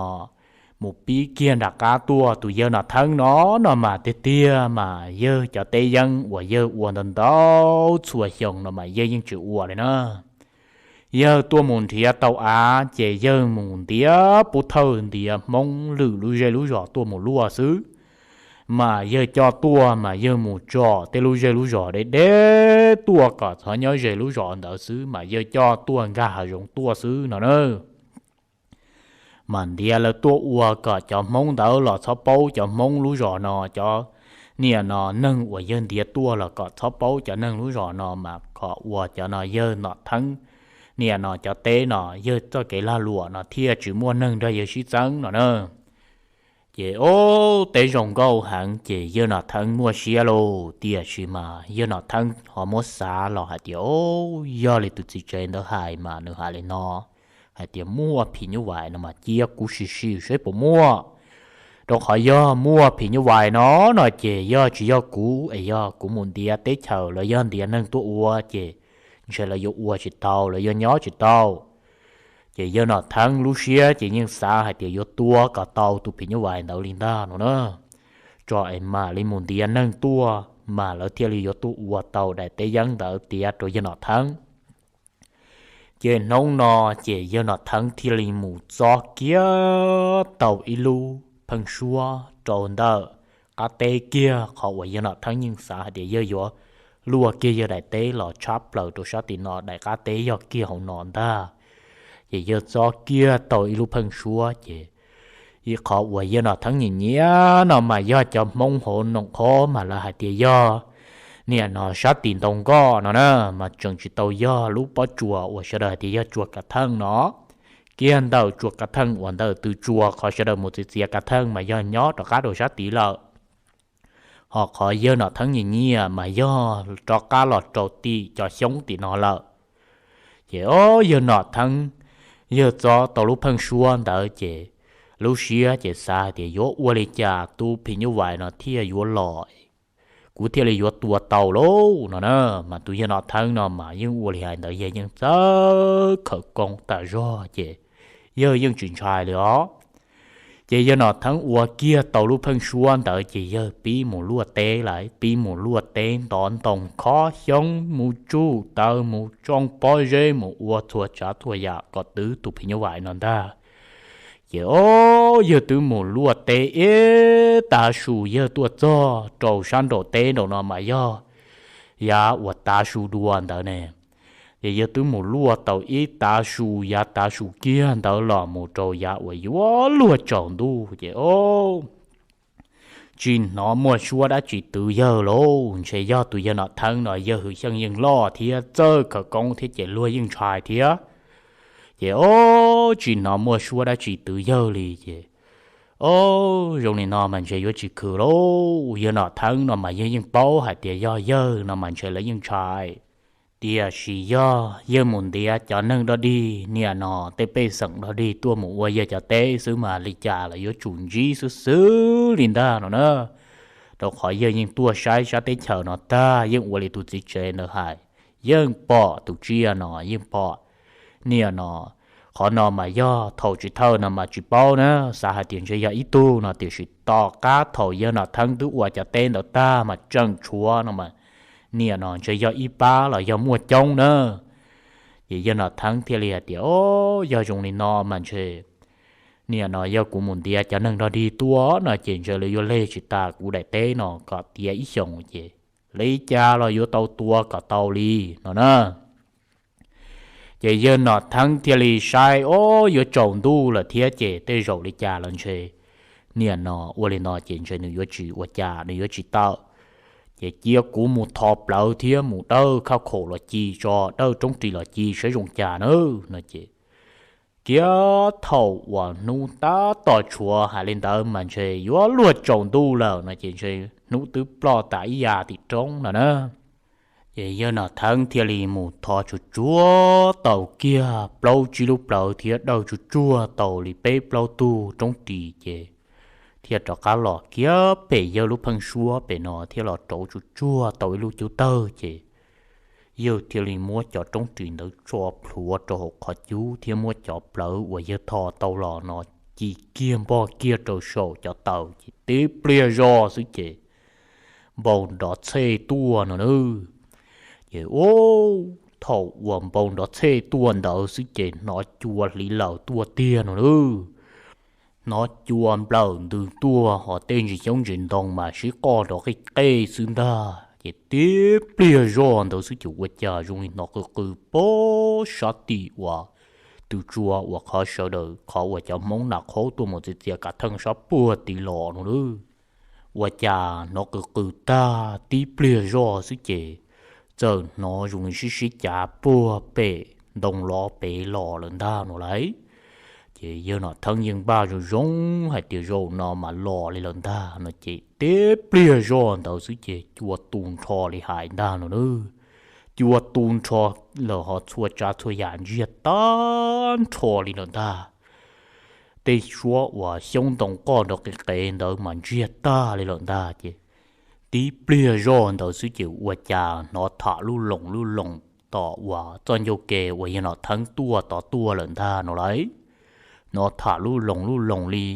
mus pib kiag nram qab tuaj. Tus yawg Nom Theeb no no mas tiag tiag mas yawg cov teb yeeb uas yawg ua ntau ntau txhua xyoo no mas yawg yeej tsis ua li na. Yawg tuaj mus nrhiav tau av ces yawg mus ntiav pub thawj ntiav Hmoob lwm lub zej lub zos tuaj mus luaj xwb. Mas yawg coj tuaj mas yawg mus tsom tej lub zej lub zos deb deb tuaj kom txhob nyob ze lub zos ntawd xwb, mas yawg coj tuaj nkag hav zoov tuaj xwb no na. Mas ntiav lawv tuaj ua kom cov Hmoob ntawd los txhob paub cov Hmoob lub zos no, cov niam no neeg uas yawg ntiav tuaj los kom txhob paub cov neeg lub zos no, mas kom ua cov no yawg Nom Theeb niam no cov teb no yawg txoj kev lag luam no thiaj tsis muaj neeg nrog yawg sib txeeb no na. Ces o, teb zoo nkauj heev ces yawg Nom Theeb muaj siab lauj, tiam sis mas yawg Nom Theeb ho muab xav los hais tias, o, yog li tus txiv tsev ntawd hais mas nws hais li no, hais tias muaj phim nyuj vais no mas cia kuv sim sim seb puas muaj. Rau qhov yog muaj phim nyuj vais no no ces yog tsis yog kuv es yog kuv mus ntiav teb chaws los yog ntiav neeg tuaj ua ces ntshe lawv yuav ua tsis tau, lawv yuav nyob tsis tau. Ces yawg Nom Theeb lub siab ces yeej xav hais tias yuav tua kom tau tus phim nyuj vais ntawd li ntag no na, tso es mam li mus ntiav neeg tuaj mas lawv thiaj li yuav tuaj ua tau daim teb yeeb ntawd tiav rau yawg Nom Theeb. Ces hnub no ces yawg Nom Theeb thiaj li mus txob kiag tau ib lub pheeb suab rau ntawm qab teb kiag, qhov uas yawg Nom Theeb yeej xav hais tias yawg yuav luaj kiag yawg daim teb los tshab plaws rau sab tim no, daim qab teb yog kiag hauv no ntag. Ces yawg txob kiag tau ib lub pheeb suab ces ib qhov uas yawg Nom Theeb nyiam nyiam no mas yog cov Hmoob hauv Noom Qhob mas lawv hais tias yog niam no sab tim ntoo nkoj no na, mas tseem tsis tau yog lub pob tsuas uas sawv daws hais tias yog tsuas kav theej no. Kiag ntawm tsuas kav theej uas ntawm tw tsua qhov sawv daws mus txiav txiav kav theej mas yog nyob rov qab rau sab tid lawm. Ho qhov yawg Nom Theeb nyiam nyiam mas yog rov qab los rau tim cov xyoob tim no lawm. Ces o, yawg Nom Theeb, yawg txob tau lub pheej suab ntawd ces lub siab ces xav hais tias yuav ua li cas tub phim nyuj vais no thiaj yuav los, kuv thiaj li yuav tua tau lauj no na. Mas tus yawg Nom Theeb no mas yeej ua li hais ntawd, yawg yeej txawj khawv koob tas zog ces yawg yeej tsis ntshai li os. Ces yawg Nom Theeb ua kiag tau lub pheej suab ntawd ces yawg pib mus luaj teb lawm, pib mus luaj teb ntov ntoo khob xyoob, mus tsuj tawv, mus tsoo pob zeb, mus ua txhua tsav txhua yam kom twv tus phim nyuj vais no ntag. Ces o, yawg twb mus luaj teb ib tav su, yawg tuaj txog rau sab nraum teb nraum no mas yog yav uas tav su dua ntawd ne. Ces yawg twb mus luaj tau ib tav su, yav tav su kiag ntawd los mus rau yav uas yuav luag tsaus ntuj ces o, tsis hnov muaj suab dab tsi twv yawg lauj. Ntshe yog tus yawg Nom Theeb no yawg hwj xyeej yeej loj thiab txawj khawv koob thiab ces luag yeej ntshai thiab. Ces o, tsis hnov muaj suab dab tsi twv yawg li ces o, zoo li no mas ntshe yuav tsis khwv lauj. Yawg Nom Theeb no mas yawg yeej paub hais tias yog yawg no mas ntshe lawv yeej ntshai. Tiam sis yog yawg mus ntiav cov neeg dog dig niam no, tej pej xeem dog dig tuaj mus ua yawg cov teb xwb mas li cas los yuav tsum ntsib xwb xwb li ntag no na. Rau qhov yawg yeej tuaj saib sab teb chaws no tag, yeej ua li tus txiv tsev ntawd hais, yeej pom tus tsiaj no, yeej pom niam no. Qhov no mas yog thaum tsis thawj no mas tsis paub na, xav hais tias ntshe yog ib tug no, tiam sis tom qab thaum yawg Nom Theeb twb ua cov teb ntawd tag mas tseem tshuav no mas niam no ntshe yog ib pab los yog muaj coob na. Ces yawg Nom Theeb thiaj li hais tias, o, yog zoo li no mas ntshe niam no yog kuv mus ntiav cov neeg dog dig tuaj no ces ntshe lawv yuav leg tsis tas kuv daim teb no kom tiav ib xyoos ces li cas los yuav tau tua kom tau li no na. Ces yawg Nom Theeb thiaj li saib, o, yuav tsaus ntuj lawm thiab ces tej zaum li cas los ntshe niam no ua li no ces ntshe nws yuav tsis ua cas, nws yuav tsis tawm. Ces cia kuv mus tho plawv thiab mus dawj khauj khaum los ci tso, dawj roob ris los ci saib zoo cas na no ces kiag thaum uas hnub tab tom tshuav hais li ntawd mas ntshe yuav luag tsaus ntuj lawm no ces ntshe hnub twb ploj tas ib yam tim roob no na. Ces yawg Nom Theeb thiaj li mus tho tsuag tsuag tau kiag plaub tsib lub plawv thiab dawj tsuag tsuag tau li peb plaub tug roob ris ces thiaj rov qab los kiag pem yawg lub pheej suab pem no thiab los rauv tsuag tsuag tau ib lub cub tawg ces yawg thiaj li muab cov roob ris ntawd tso plhuav rau hauv qhov cub thiab muab cov plawv uas yawg tho tau los no ci kiag npog kiag rau saum cov taws ces tib pliag zoj xwb ces npau nrov txhej tuaj no na. Ces ub, thaum uas npau nrov txhej tuaj ntawd xwb ces hnov cua hliv lawm tuaj tiag no na. Hnov cua nplawm ntws tuaj ho tej ntsis xyoob ntsis ntoo mas sib qoj nrov qij qej xwb ntag. Ces tib pliag zoj ntawd xwb ces ua cas zoo li hnov qw qw pog sab tim uas tw tsua uas qhov sawv daws qhov uas cov Hmoob Nam Qhaub tuaj mus txiav txiav kav theej sab puag tid los no lawm. Ua cas hnov qw qw tag tib pliag zoj xwb ces txawm hnov zoo li sib sib cav puag pem ntoo lov pem los lawm ntag no lauj. Ces yawg Nom Theeb yeej npaj zoo zoo hais tias zaum no mas los li lawm ntag no ces tib pliag zoj ntawd xwb ces cua tu nrho li hais ntag no na. Cua tu nrho lawm ho txhua tsav txhua yam ntsiag tag nrho li lawm ntag. Tej suab uas xyoob ntoo qoj nrov qis qev ntawd mas ntsiag tag li lawm ntag ces tib pliag zoj ntawd xwb ces ua cas hnov tham lub loos lub loos tom uas txoj ncauj ke uas yawg Nom Theeb tuaj tod tuaj lawm ntag no lauj. Hnov tham lub loos lub loos li,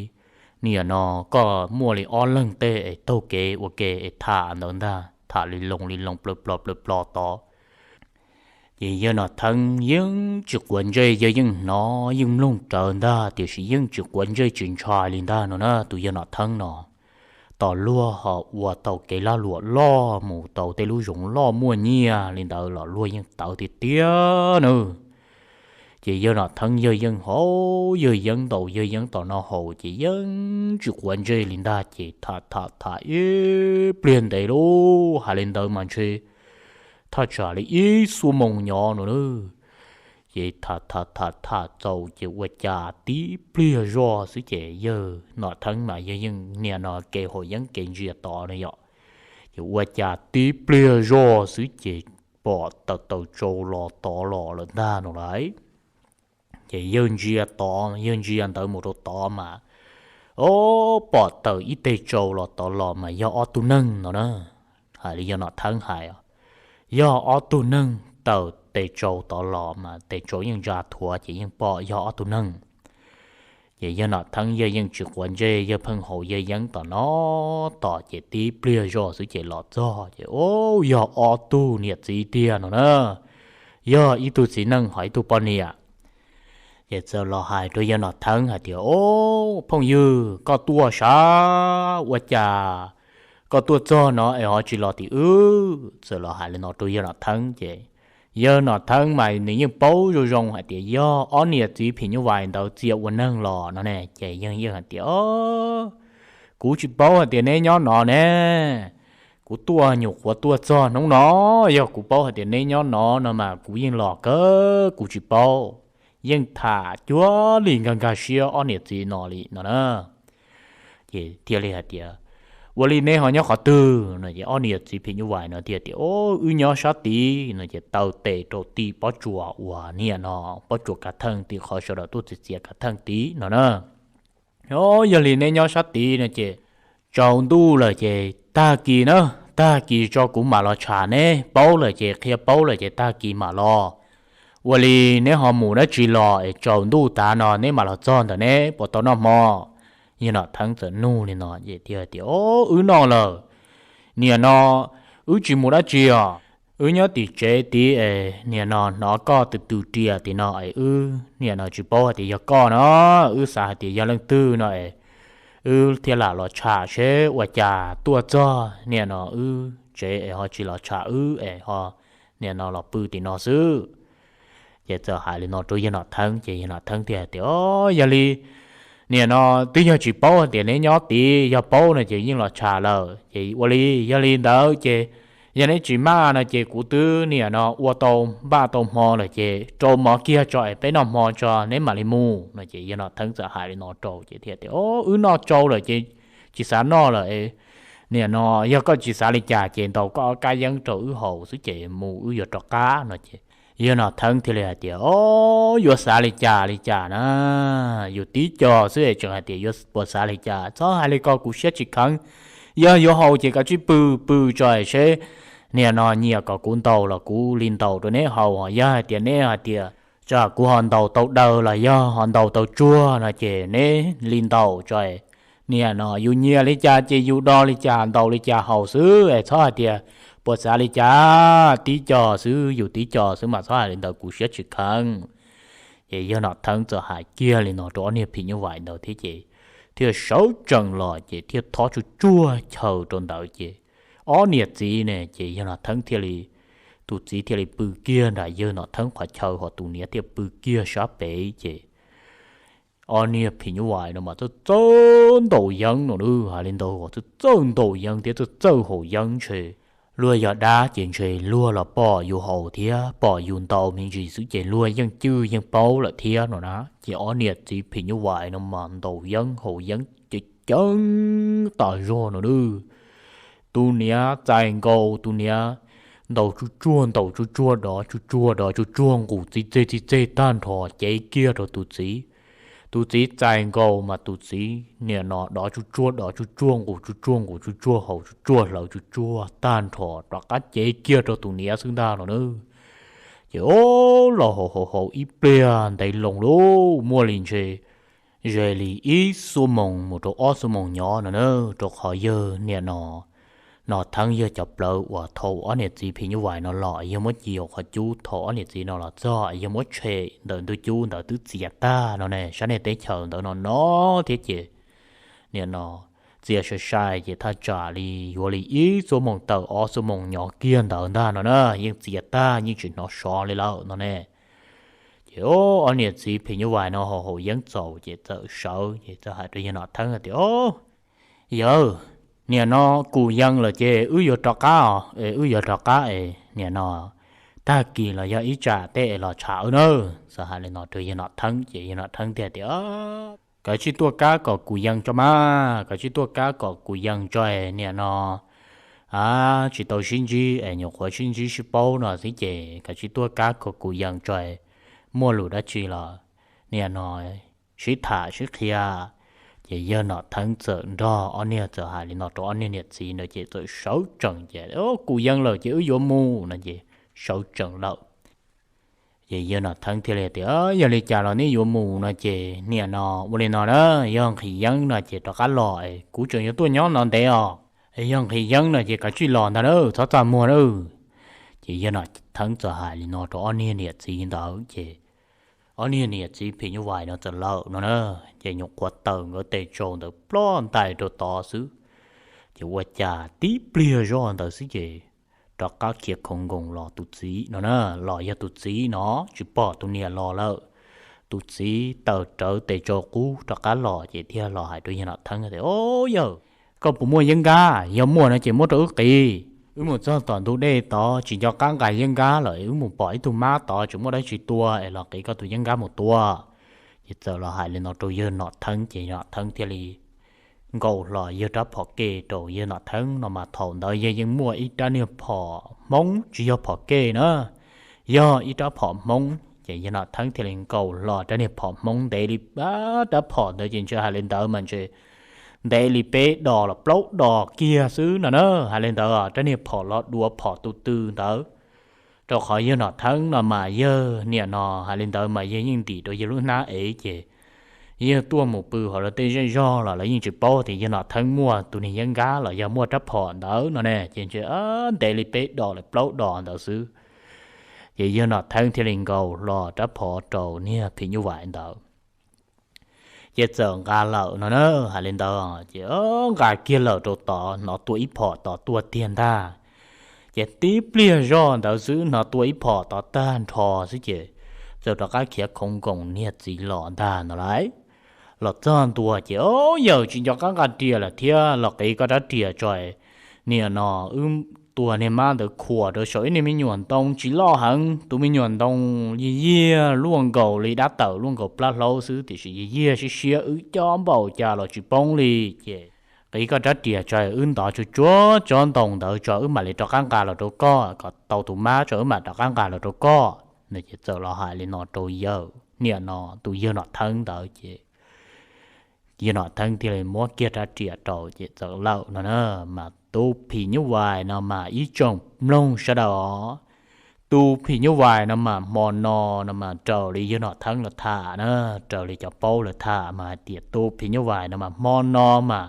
niam no koj muaj li ob leeg tej es taug kev ua ke es tham ntawd ntag, tham li loos li loos plaws plos plaws plos tod. Ces yawg Nom Theeb yeej tsis quav ntsej, yawg yeej hnov yeej mloog rawv ntag tiam sis yeej tsis quav ntsej tsis ntshai li ntag no na tus yawg Nom Theeb no. Tos luag ho ua tau kev lag luam loj mus tau tej lub zoov loj muaj nyiaj li ntawd los luag yeej tawv tiag tiag na. Ces yawg Nom Theeb yawg yeej haus yawg yeeb, ntaus yawg yeeb tom no haus ces yeej tsis quav ntsej li ntag. Ces tham tham tham ib pliag ntev lub hais li ntawd mas ntshe thaj tsam li ib xuab moos nyob no na. Ces tham tham tham tham txaus ces ua cas tib pliag zoj xwb ces yawg Nom Theeb mas yawg yeej niam no kev haus yeeb kev ntsia tod no yom. Ces ua cas tib pliag zoj xwb ces pom tawm taws tsau los tod los lawm ntag no lauj. Ces yawg ntsia tod, yawg ntsia ntawd mus rau tod mas, o, pom tawm ib teg tsau los tod los mas yog ob tug neeg no na. Hais li yawg Nom Theeb hais, yog ob tug neeg tawm tes tsau tod los mas tes tsau yeej ntsa thuav ces yeej pom yog ob tug neeg. Ces yawg Nom Theeb yawg yeej tsis quav ntsej, yawg pheej haus yawg yeeb tom no tos ces tib pliag zoj xwb ces los txog ces, o, yog ob tug niam txiv tiag no na. Yog ib tug txiv neej ho ib tug poj niam. Ces txawm los hais rau yawg Nom Theeb hais tias, o, phooj ywg, koj tuaj sav ua cas koj tuaj txog no es ho tsis los tim wb? Txawm los hais li no rau yawg Nom Theeb ces yawg Nom Theeb mas nws yeej paub zoo zoo hais tias yog ob niam txiv phim nyuj vais ntawd txia ua neeg los no ne. Ces yeej yeej hais tias, o, kuv tsis paub hais tias neb nyob no ne. Kuv tuaj nyuam qhuav tuaj txog hnub no, yog kuv paub hais tias neb nyob no no mas kuv yeej los kawg, kuv tsis paub. Yeej tham cuag li nkag nkag siab ob niam txiv no li no na. Ces thiaj li hais tias, ua li neb ho nyob qhov twg no? Ces ob niam txiv phim nyuj vais no thiaj tias, o, wb nyob sab tid no. Ces taw tes rau tim pob tsuas uas niam no, pob tsuas kav theej tim qhov sawv daws tuaj txiav txiav kav theej tid no na. O, yog li neb nyob sab tid no ces tsaus ntuj lawm ces tag kis na, tag kis tso kuv mam los tsham neb, paub lawm ces qhia paub lawm ces tag kis mam los. Ua li neb ho mus dab tsi los es tsaus ntuj tav no neb mam los txog ntawm neb puas tau noj hmo? Yawg Nom Theeb txawm nug li no ces thiaj tias, o, wb noj lawm. Niam no, wb tsis mus dab tsi os. Wb nyob tim tsev tid es niam no hnov koj tus tus riam tim no es wb niam no tsis paub hais tias yog koj no, wb xav hais tias yog leej twg no es wb thiaj lam los tsham seb ua cas tuaj txog niam no wb tsev es ho tsis los tsham wb es ho niam no los pw tim no xwb. Ces txawm hais li no rau yawg Nom Theeb ces yawg Nom Theeb thiaj hais tias, o, yog li niam no twb yog tsis paub hais tias neb nyob tid, yog paub no ces yeej los tsham lawm. Ces ua li, yog li ntawd ces yog neb tsis maj no ces kuv twb niam no ua tau npaj tau hmo lawm ces rau mov kiag tso es peb noj hmo tso neb mam li mus no. Ces yawg Nom Theeb txawm hais li no rau ces thiaj tias, o, wb noj tsau lawm ces tsis xav noj lawm. Niam no, yog koj tsis xav li cas ces ntaus koj ob kab yeeb rau wb haus xwb ces mus wb yuav rov qab no. Ces yawg Nom Theeb thiaj li hais tias, o, yuav xav li cas li cas na, yus tib co xwb es tseem hais tias yuav puas xav li cas, txhob hais li ko kuv siab tsis kheev. Yog yuav haus ces kav tsij pw, pw tso seb niam no nyiam kom kuv ntaus los kuv li ntaus rau neb haus. Yog hais tias neb hais tias tsam kuv ho ntaus tau daws los yog ho ntaus tau tsuag no ces neb li ntaus tso, niam no yus nyiam li cas ces yus do li cas ntaus li cas haus xwb es txhob hais tias puas xav li cas, tib co xwb, yus tib co xwb mas txhob hais li ntawd kuv siab tsis kheev. Ces yawg Nom Theeb txawm hais kiag li no rau ob niag phim nyuj vais ntawd thiab ces thiaj sawv tsees los ces thiaj thob tsuj tsuag chaw rau ntawd ces ob niam txiv ne ces yawg Nom Theeb thiaj li, tus txiv thiaj li pw kiag nram yawg Nom Theeb qhov chaw ho tus niam thiaj pw kiag sab pem ces ob niag phim nyuj vais no mas txawj txawj ntaus yeeb no na, hais li ntawd txawj txawj ntaus yeeb thiab txawj txawj haus yeeb ntshe luag yog dab ces ntshe luag los pom yus haus thiab pom yus ntaus me ntsis xwb ces luag yeej cwj yeej paub lawm thiab no na. Ces ob niam txiv phim nyuj vais no mas ntaus yeeb haus yeeb ceev ceev tas zog no na. Tus niam txais nkaus tus niam ntaus tsuj tsuag ntaus tsuj tsuag dov tsuj tsuag dov tsuj tsuag nqus txi txeg txi txeg tag nrho cev kiag rau tus txiv. Tus txiv txais nkaus mas tus txiv niam no dov tsuj tsuag dov tsuj tsuag nqus tsuj tsuag nqus tsuj tsuag haus tsuj tsuag hlawv tsuj tsuag tag nrho rov qab cev kiag rau tus niam xwb ntag no na. Ces o, los haus haus haus ib pliag ntev loo lauj, muaj li ntshe ze li ib xuab moos mus rau ob xuab moos nyob no na, rau qhov yawg niam no, Nom Theeb yawg cov plawv uas thaum ob niam txiv phim nyuj vais no los yawg muab ci hauv qhov cub, thaum ob niam txiv no los txog yawg muab tshem ntawm ntug cub ntawd twb txias tag no ne, sab niag teb chaws ntawd no no thiab ces niam no txias sai sai ces thaj tsam li yuav li ib xuab moos tawm ob xuab moos nyob kiag ntawd ntag no na, yeej txias tag yeej tsis hnov sov li lawm no ne. Ces ob niam txiv phim nyuj vais no haus haus yeeb txaus ces txawm sawv ces txawm hais rau yawg Nom Theeb hais tias, Yawg, niam no kuv yees lawm ces wb yuav rov qab os, es wb yuav rov qab es niam no tag kis los yog ib tsam tej es los tsham wb nawb. Txawm hais li no rau yawg Nom Theeb ces yawg Nom Theeb thiaj tias, Kav tsij tuaj kab kom kuv yees tso mas, kav tsij tuaj kab kom kuv yees tso es niam no a, tsis tau sib ntsib es nyuam qhuav sib ntsib sib paub no xwb ces kav tsij tuaj kab kom kuv yees tso es muaj lus dab tsi los niam no sib tham sib qhia. Ces yawg Nom Theeb txawm nrog ob niag txawm hais li no rau ob niag niam txiv ntawd ces txawm sawv tsees ces, Kuv yees lawm ces wb yuav mus no ces sawv tsees lawm. Ces yawg Nom Theeb thiaj li tias, Yog li cas los neb yuav mus no ces niam no ua li no na, yog nqhis yeeb no ces rov qab los es kuv tseem yuav tuaj nyob no ntev os. Yog nqhis yeeb no ces kav tsij los ntag na, txhob txaj muag na. Ces yawg Nom Theeb txawm hais li no rau ob niag niam txiv ntawd ces ob niag niam txiv phim nyuj vais no txawm lawm no na. Ces nyuam qhuav taws nkawd tes tsau ntawd ploj ntais rau tod xwb, ces ua cas tib pliag zoj ntawd xwb ces rov qab khiav khoov nkoos los tus txiv no na, los yog tus txiv no tsis pom tus niam los lawm. Tus txiv taws rawv tes tsau qub rov qab los ces thiaj los hais rau yawg Nom Theeb tias, Au yawg, koj puas muaj yeeb nkab? Yog muaj no ces muab rau wb qiv, wb mus txog tom ntug dej tod tsis nco qab nqa yeeb nkab lawm, wb mus pom ib tug mab tod tseem muaj dab tsi tua es los qiv koj tus yeeb nkab mus tua. Ces txawm los hais li no rau yawg Nom Theeb ces Nom Theeb thiaj li nkaus hlo yawg rab phom ke rau yawg Nom Theeb no mas thaum ntawd yawg yeej muaj ib rab niag phom Hmoob tsis yog phom ke na, yog ib rab phom Hmoob ces yawg Nom Theeb thiaj li nkaus hlo rab niag phom Hmoob ntev li, rab phom ntawd ces ntshe hais li ntawd mas ntshe ntev li peb dos los plaub dos kiag xwb no na. Hais li ntawd rab niag phom los dua phom tus tw ntawd, rau qhov yawg Nom Theeb no mas yawg niam no hais li ntawd mas yawg yeej ntim rau yawg lub hnab ev ces yawg tuaj mus pw hauv lawv tej zej zog los lawv yeej tsis paub tias yawg Nom Theeb muaj tus niag yeeb nkab los yog muaj rab phom ntawd no ne, ces ntshe ntev li peb dos los plaub dos ntawd xwb. Ces yawg Nom Theeb thiaj li nkaus hlo rab phom rau niag phim nyuj vais ntawd ces txawm nqa lawm no na. Hais li ntawd ces nqa kiag lawm rau tod hnov tua ib phom tod tuaj tiag ntag. Ces tib pliag zoj ntawd xwb hnov tua ib phom tod tag nrho xwb ces txawm rov qab khiav khoov nkoos niag txiv los ntag no lauj. Los txog ntua ces, Au yawg, tsis nco qab nqa riam lawm thiab, los qiv koj rab riam tso, niam no wb tua niag mab ntawd khuam rau saum ib niag me nyuam ntoo tsis loj heev, tus me nyuam ntoo yiag yiag luaj nkaus li dab tawm luaj nkaus plab hlaub xwb tiam sis yiag yiag siab siab wb cob npaum cas los tsis poob li. Ces qiv koj rab riam tso wb ntov tsuag tsuag tsob ntoo ntawd tso wb mam li rov qab nqa los rau koj, kom tau tus mab tso wb mam rov qab nqa los rau koj no. Ces txawm los hais li no rau yawg niam no tus yawg Nom Theeb ntawd ces yawg Nom Theeb thiaj li muab kiag rab riam rau ces txawm lawm no na. Mas tus phim nyuj vais no mas ib tsoom mloog sawv daws os, tus phim nyuj vais no mas hmo no no mas raws li yawg Nom Theeb lawv tham na, raws li cov paub lawv tham mas hais tias tus phim nyuj vais no mas hmo no mas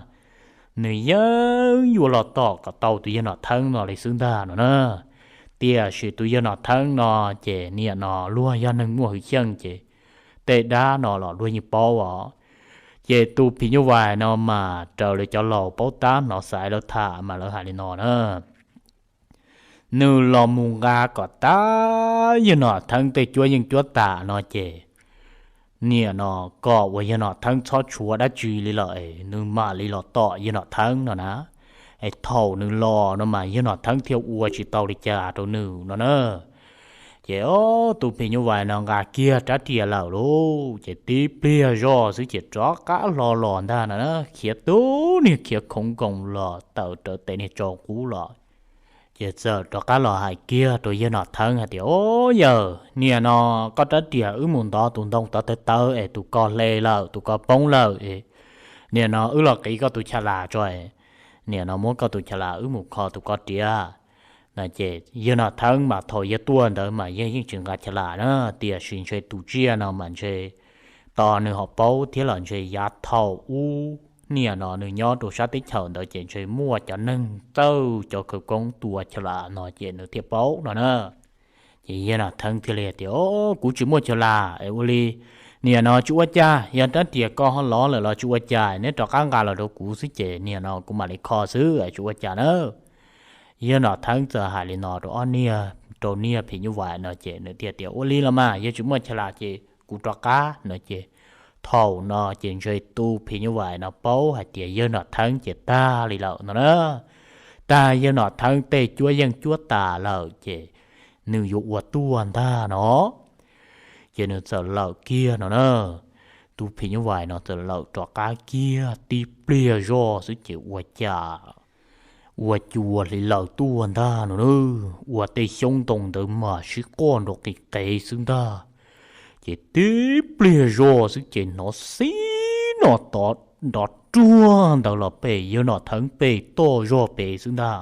nws yeej yuav los tom kom tau tus yawg Nom Theeb no li xwb ntag no na. Tiam sis tus yawg Nom Theeb no ces niam no luag yog neeg muaj hwj chim ces tej dab no los luag yeej paub os. Ces tus phim nyuj vais no mas raws li cov laus paub tab hnov xaiv lawv tham mas lawv hais li no na, nws los mus nqa kom tag yawg Nom Theeb tej cuab yeej cuab tam no ces niam no kom uas yawg Nom Theeb txhob tshuav dab tsi li lawm es nws mam li los tom yawg Nom Theeb no na. Es thaum nws los no mas yawg Nom Theeb thiaj ua tsis tau li cas rau nws no na. Ces tus phim nyuj vais no nqa kiag rab riam lawm lauj, ces tib pliag zoj xwb ces rov qab hlo los ntag no na, khiav tus niag khiav khoov nkoos los tawm rawv tes niag tsau qub los. Ces txawm rov qab los hais kiag rau yawg Nom Theeb hais tias, Au yawg, niam no koj rab riam wb mus ntov tus ntoo tod tawv tawv es tus ko hle lawm, tus ko poob lawm es niam no wb los qiv koj tus cha las tso, niam no muab koj tus cha las wb mus kho tus ko riam no. Ces yawg Nom Theeb mas thaum yawg tuaj ntawd mas yawg yeej tsis nqa cha las na, tiam sis ntshe tus tsiaj no mas ntshe tos nws ho paub thiab los ntshe yav thaum ub niam no nws nyob rau sab teb chaws ntawd ces ntshe muaj cov neeg txawj cov khawv koob tua cha las no ces nws thiaj paub no na. Ces yawg Nom Theeb thiaj li tias, Au, kuv tsis muaj cha las es ua li, niam no tsis ua cas, yog rab riam ko ho lov lawm los tsis ua cas, neb rov qab nqa los rau kuv xwb ces niam no kuv mam li kho xwb, tsis ua cas na. Yawg Nom Theeb txawm hais li no rau ob niag rau niag phim nyuj vais no ces nws thiaj tias, Ua li los mas yog tsis muaj chaw lam ces kuv rov qab no ces thaum no ces ntshe tus phim nyuj vais no paub hais tias yawg Nom Theeb ces tag li lawm no na, tag yawg Nom Theeb tej cuab yeej cuab tas lawm ces nws yuav ua tuaj ntag no. Ces nws txawm lawm kiag no na, tus phim nyuj vais no txawm lawm rov qab kiag tib pliag zoj xwb ces ua cas ua cua hliv laws tuaj ntag no na, ua tej xyoob ntoo ntawd mas sib quaj nrov qis qev xwb ntag. Ces tib pliag zoj xwb ces hnov xib no tod nrov ruag ntawd los pem yawg Nom Theeb pem toj zog pem xwb ntag.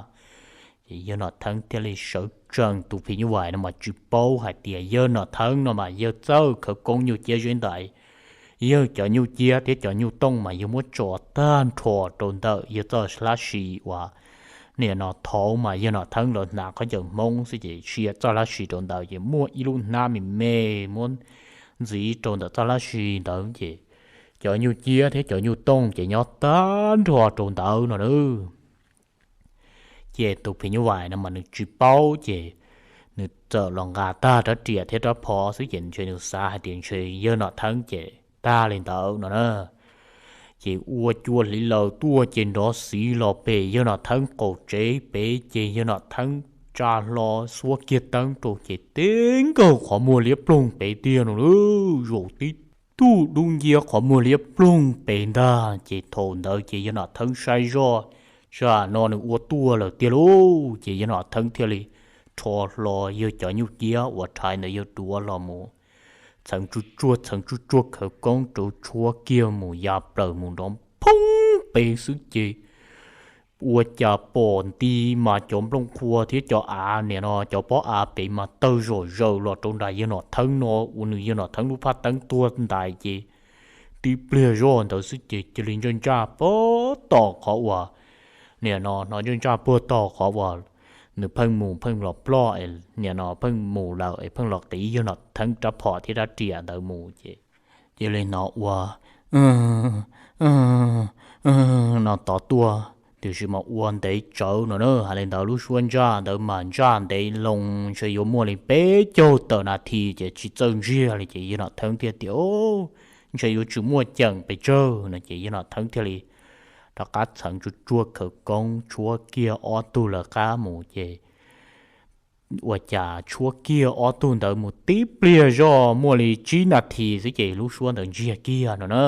Ces yawg Nom Theeb thiaj li sawv tsees, tus phim nyuj vais no mas tsis paub hais tias yawg Nom Theeb no mas yawg txawj khawv koob nyuj ciab zeb ntais, yawg cov nyuj ciab thiab cov nyuj tooj mas yawg muab tso tag nrho rau ntawm yawg txoj hlab si uas nim no thaud mas yawg Nom Theeb lawv hnav khaub ncaws Hmoob xwb ces sia txoj hlab si rau ntawd ces muaj ib lub hnab me me muab ntxiv rau ntawm txoj hlab si ntawd ces cov nyuj ciab thiab cov nyuj tooj ces nyob tag nrho rau ntawd no na. Ces tus phim nyuj vais no mas nws tsis paub ces nws txawm los nqa tag rab riam thiab rab phom xwb ces ntshe nws xav hais tias ntshe yawg Nom Theeb ces tag li ntawd no na. Ces ua cua hliv laws tuaj ces nrov xiv los pem yawg Nom Theeb qaum tsev pem ces yawg Nom Theeb tsa hlo xuab kiag teeb rau ces tib nkaug qhov muag liab ploog pem tiag no lauj, zaum tib tug dub nciab qhov muag liab ploog pem ntag. Ces thaum ntawd ces yawg Nom Theeb saib zoj, tsam no nws ua tuaj lawm tiag lauj. Ces yawg Nom Theeb thiaj li rho hlo yawg cov nyuj ciab uas rhais ntawd yawg duav los mus txheev tsuj tsuag txheev tsuj tsuag khawv koob rau tshuab kiag mus ya plaws mus nrov phoob pem xwb ces ua cas pom nti mas cov nplooj qhua thiab cov av nim no cov pob av pem mas tawg zom zaws los rau nram yawg Nom Theeb no uas nws yawg Nom Theeb lub phaj teeb tuag ntais ces tib pliag zoj ntawd xwb ces cia li ntsaj ntsaj puag tom qhov uas nim no hnov ntsaj ntsaj puag tom qhov uas nws pheej mus pheej los ploj es nim no pheej mus lawm es pheej los qiv yawg Nom Theeb rab phom thiab rab riam ntawd mus ces cia li hnov ua no tod tuaj, tiam sis mas ua ntev tsawv no na. Hais li ntawd lub suab ntsaj ntawd mas ntsaj ntev loo ntshe yuav muaj li peb caug tawm nas this ces tsis txawj ntsiag li ces yawg Nom Theeb thiaj tias, Ntshe yuav tsis muaj ceem pes tsawg no ces yawg Nom Theeb thiaj li rov qab txheev tsuj tsuag khawv koob tshuab kiag ob tug lawv qab mus ces ua cas tshuab kiag ob tug ntawd mus tib pliag zoj muaj li tsib nas this xwb ces lub suab ntawd ntsiag kiag no na.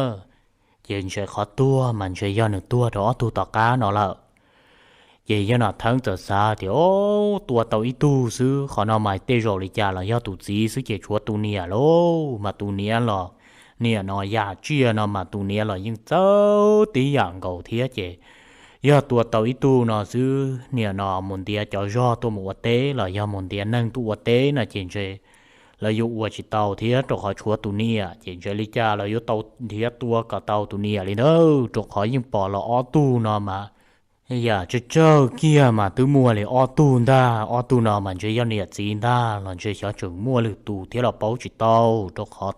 Ces ntshe qhov tuag mas ntshe yog nws tuag rau ob tug tom qab no lawm. Ces yawg Nom Theeb txawm xav tias, Tua tau ib tug xwb, qhov no mas tej zaum li cas los yog tus txiv xwb ces tshuav tus niam lauj. Mas tus niam los nim no yam tsiaj no mas tus niam los yeej txawj tib yam nkaus thiab ces yog tua tau ib tug no xwb nim no mus ntiav cov zog tuaj mus ua teb los yog mus ntiav neeg tuaj ua teb no ces ntshe lawv yuav ua tsis tau thiab rau qhov tshuav tus niam ces ntshe li cas los yuav tau nrhiav tua kom tau tus niam li ntawd rau qhov yeej pom los ob tug no mas yam tsawg tsawg kiag mas twb muaj li ob tug ntag. Ob tug no mas ntshe yog niam txiv ntag los ntshe xyov tseem muaj lwm tus thiab los paub tsis tau rau qhov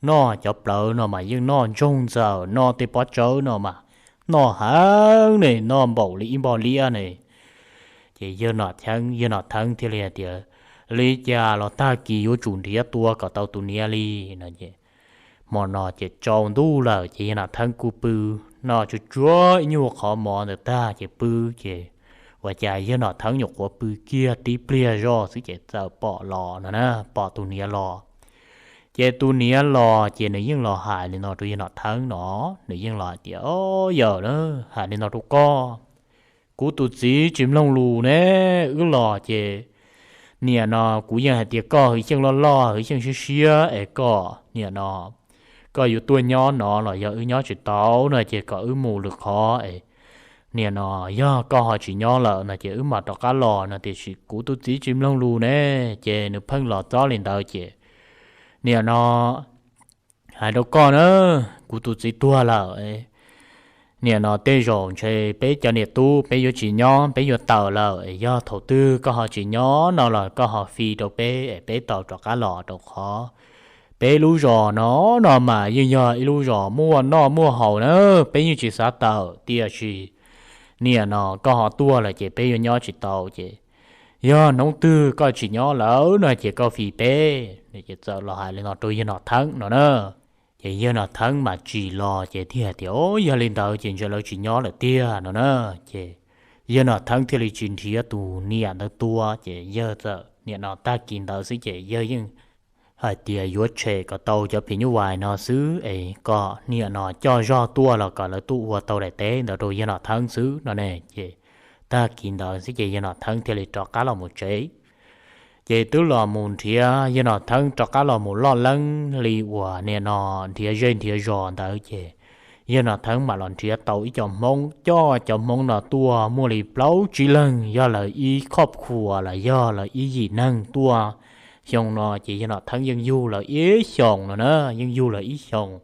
noj cov plawv no mas yeej noj ntsoog ntxaws, noj tej pob tsawb no mas noj heev ne, noj npaum li ib npoj liab ne. Ces yawg Nom Theeb, yawg Nom Theeb thiaj li hais tias, Li cas los tag kis yuav tsum nrhiav tua kom tau tus niam li no es hmo no ces tsaus ntuj lawm ces yawg Nom Theeb kuj pw noj tsuag tsuag ib nyuag qhov mov ntawd tag ces pw ces ua cas yawg Nom Theeb nyuam qhuav pw kiag tib pliag zoj xwb ces txawm pom los no na, pom tus niam los. Ces tus niam los ces nws yeej los hais li no rau yawg Nom Theeb no, nws yeej los hais tias, Yawm, hais li no rau koj, kuv tus txiv tsis mloog lus ne, wb los ces nim no kuv yeej hais tias koj hwv xyeej loj loj hwv xyeej siab siab es koj nim no koj yuav tuaj nyob no los yog wb nyob tsis tau no ces kom wb mus lwm qhov es nim no yog koj ho tsis nyob lawm no ces wb mam rov qab los no, tiam sis kuv tus txiv tsis mloog lus ne. Ces nws pheej los txob li ntawd ces nim no hais rau koj na, kuv tus txiv tuag lawm. Nim no tej zaum ntshe peb cov niam tub peb yuav tsis nyob, peb yuav tawm lawm. Yog thaum twg koj ho tsis nyob no los koj ho fi rau peb es peb tau rov qab los, rau qhov peb lub zos no no mas yeej yog ib lub zos muaj noj muaj haus na, peb yeej tsis xav tawm. Tiam sis nim no koj ho tuaj lawm ces peb yuav nyob tsis tau ces Yog hnub twg koj tsis nyob lawm no ces koj fi peb. Ces txawm los hais li no rau yawg Nom Theeb no na. Ces yawg Nom Theeb mas tsis los ces thiaj tias, Au, yog li ntawd ces ntshe lawv tsis nyob lawm tiag no na. Ces yawg Nom Theeb thiaj li tsis nrhiav tus niam ntawd tua, ces yawg txawm niam no tag kis ntawd xwb ces yawg yeej hais tias yuav tshem kom tau cov phim nyuj vais no xwb es kom niam no coj zog tuaj los kom lawv tuaj ua tau daim teb ntawd rau yawg Nom Theeb xwb no ne. Ces tag kis ntawd xwb ces yawg Nom Theeb thiaj li rov qab los mus tsev. Ces twb los mus nrhiav, yawg Nom Theeb rov qab los mus loj leeb li uas niam no nrhiav zej nrhiav zos ntawd ces yawg Nom Theeb mam los nrhiav tau ib co Hmoob, coj cov Hmoob no tuaj muaj li plaub tsib leeg, yog lawv ib khoj khuas los yog lawv ib yim neeg tuaj. Xyoo no ces yawg Nom Theeb yeej yug lawv ib xyoos no na, yeej yug lawv ib xyoos,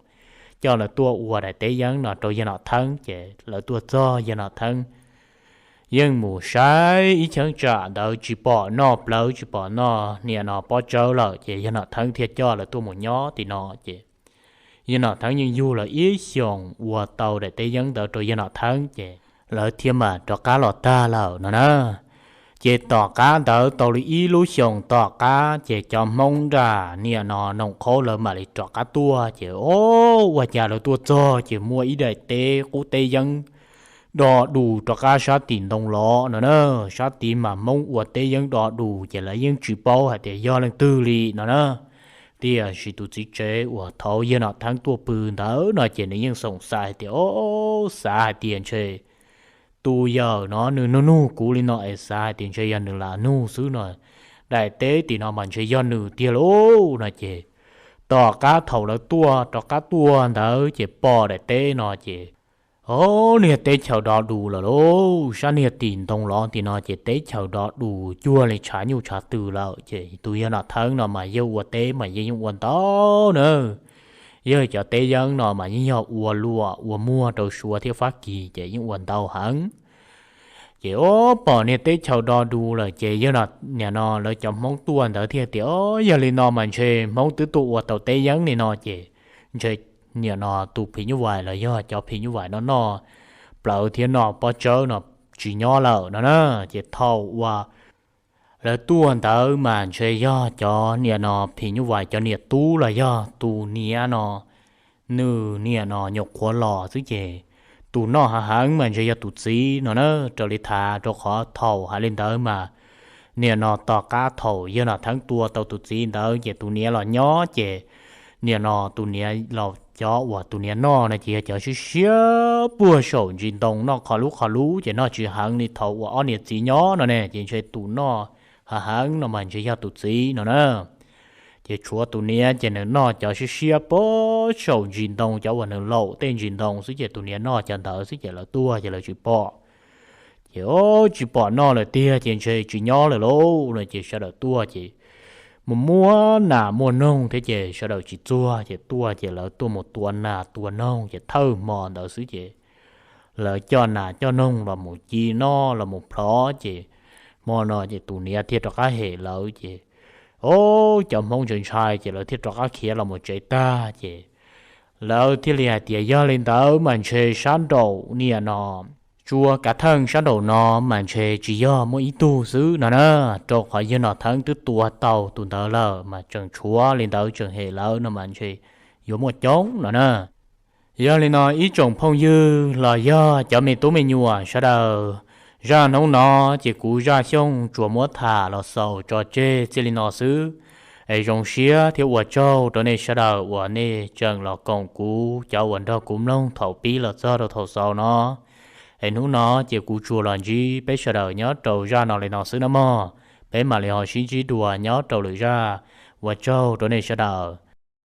coj lawv tuaj ua daim teb yeeb no rau yawg Nom Theeb. Ces lawv tuaj txog yawg Nom Theeb yeej mus saib ib cheeb tsam ntawd tsis pom noj plawv tsis pom noj niam no pob tsawb lawm, ces yawg Nom Theeb thiaj coj lawv tuaj mus nyob tim no. Ces yawg Nom Theeb yeej yug lawv ib xyoos ua tau daim teb yeeb ntawd rau yawg Nom Theeb ces lawv thiaj mam rov qab los tag lawm no na. Ces tom qab ntawd tau li ib lub xyoos tom qab ces cov Hmoob nram niam no Noom Qhaub lawv mam li rov qab tuaj ces, o, ua cas lawv tuaj txog ces muaj ib daim teb qub teb yeeb do dus rov qab sab tim ntoo los no na. Sab tid mas Hmoob ua teb yeeb do dus ces lawv yeej tsis paub hais tias yog leej twg li no na. Tiam sis tus txiv tsev uas thaum yawg Nom Theeb tuaj pw ntawd no ces nws yeej xoom xav hais tias, o, xav hais tias ntshe tus yawm no nws nug nug kuv li no es xav hais tias ntshe yog nws lam nug xwb no. Daim teb tim no mas ntshe yog nws tiag lauj no ces tom qab thaum lawv tuaj rov qab tuaj ntawd ces pom daim teb no ces, o, niag teb chaws do dus lawm lauj. Sab niag tim ntoo los tim no ces teb chaws do dus cuag li tshav nyuj tshav twm lawm. Ces tus yawg Nom Theeb no mas yawg ua teb mas yawg yeej ua ntau na. Yawg cov teb yeeb no mas yeej yog ua luam ua muag rau Suav thiab Fab Kis ces yeej ua ntau heev. Ces, o, pom niag teb chaws do dus lawm ces yawg, niam no lawv cov Hmoob tuaj ntawd thiaj tias, o, yog li no mas ntshe Hmoob twb tuaj ua tau teb yeeb li no ces ntshe niam no tus phim nyuj vais los yog cov phim nyuj vais no noj plawv thiab noj pob tsawb no tsis nyob lawm no na. Ces thaum uas lawv tuaj ntawd mas ntshe yog cov niam no phim nyuj vais cov niam tub los yog tus niam no nws niam no nyuam qhuav los xwb ces tus noj hav heev mas ntshe yog tus txiv no na. Raws li tham rau qhov thaum hais li ntawd mas niam no tom qab thaum yawg Nom Theeb tua tau tus txiv ntawd ces tus niam los nyob ces niam no tus niam los cov uas tus niam noj no ces yog cov siab siab puag saum ntsis ntoo noj qhov lub qhov lub ces noj tsis heev li thaum uas ob niam txiv nyob no ne. Ces ntshe tus noj hav heev no mas ntshe yog tus txiv no na. Ces tshuav tus niam ces nws noj cov siab siab puag saum ntsis ntoo cov uas nws laum tej ntsis ntoo xwb ces tus niam noj cov ntawd xwb ces lawv tuaj ces lawv tsis pom. Ces, o, tsis pom noj lawm tiag ces ntshe tsis nyob lawm lauj no ces sawv daws tuaj ces mus muab nas muab noog thiab ces sawv daws tsis txuag ces tuaj ces lawv tuaj mus tua nas tua noog ces thawj hmo ntawd xwb ces lawv coj nas coj noog los mus ci noj los mus plhov ces hmo no ces tus niam thiaj rov qab hem lawv ces, o, cov Hmoob ntshai ntshai ces lawv thiaj rov qab khiav los mus tsev tag ces lawv thiaj li hais tias yog li ntawd mas ntshe sab nraum niam no, tsua kav theej sab nraum no mas ntshe tsis yog muaj ib tug xwb no na, rau qhov yawg Nom Theeb twb tua tau tus ntawd lawm mas tseem tshuav li ntawd tseem hem lawv no mas ntshe yuav muaj coob no na. Yog li no ib tsoom phooj ywg los yog cov me tub me nyuam sawv daws, zaj hnub no ces kuv Zaj Xyooj tsuas muab tham los xaus tso tseg txij li no xwb. Es zoo siab thiab ua tsaug rau nej sawv daws uas nej tseem los koom kuv cov uas nrog kuv mloog thaum pib los txog rau thaum xaus no. Es hnub no ces kuv tsuas los ntsib peb sawv daws nyob rau zaj no li no xwb na mog. Peb mam li ho sib ntsib dua nyob rau lwm zaj. Ua tsaug rau nej sawv daws.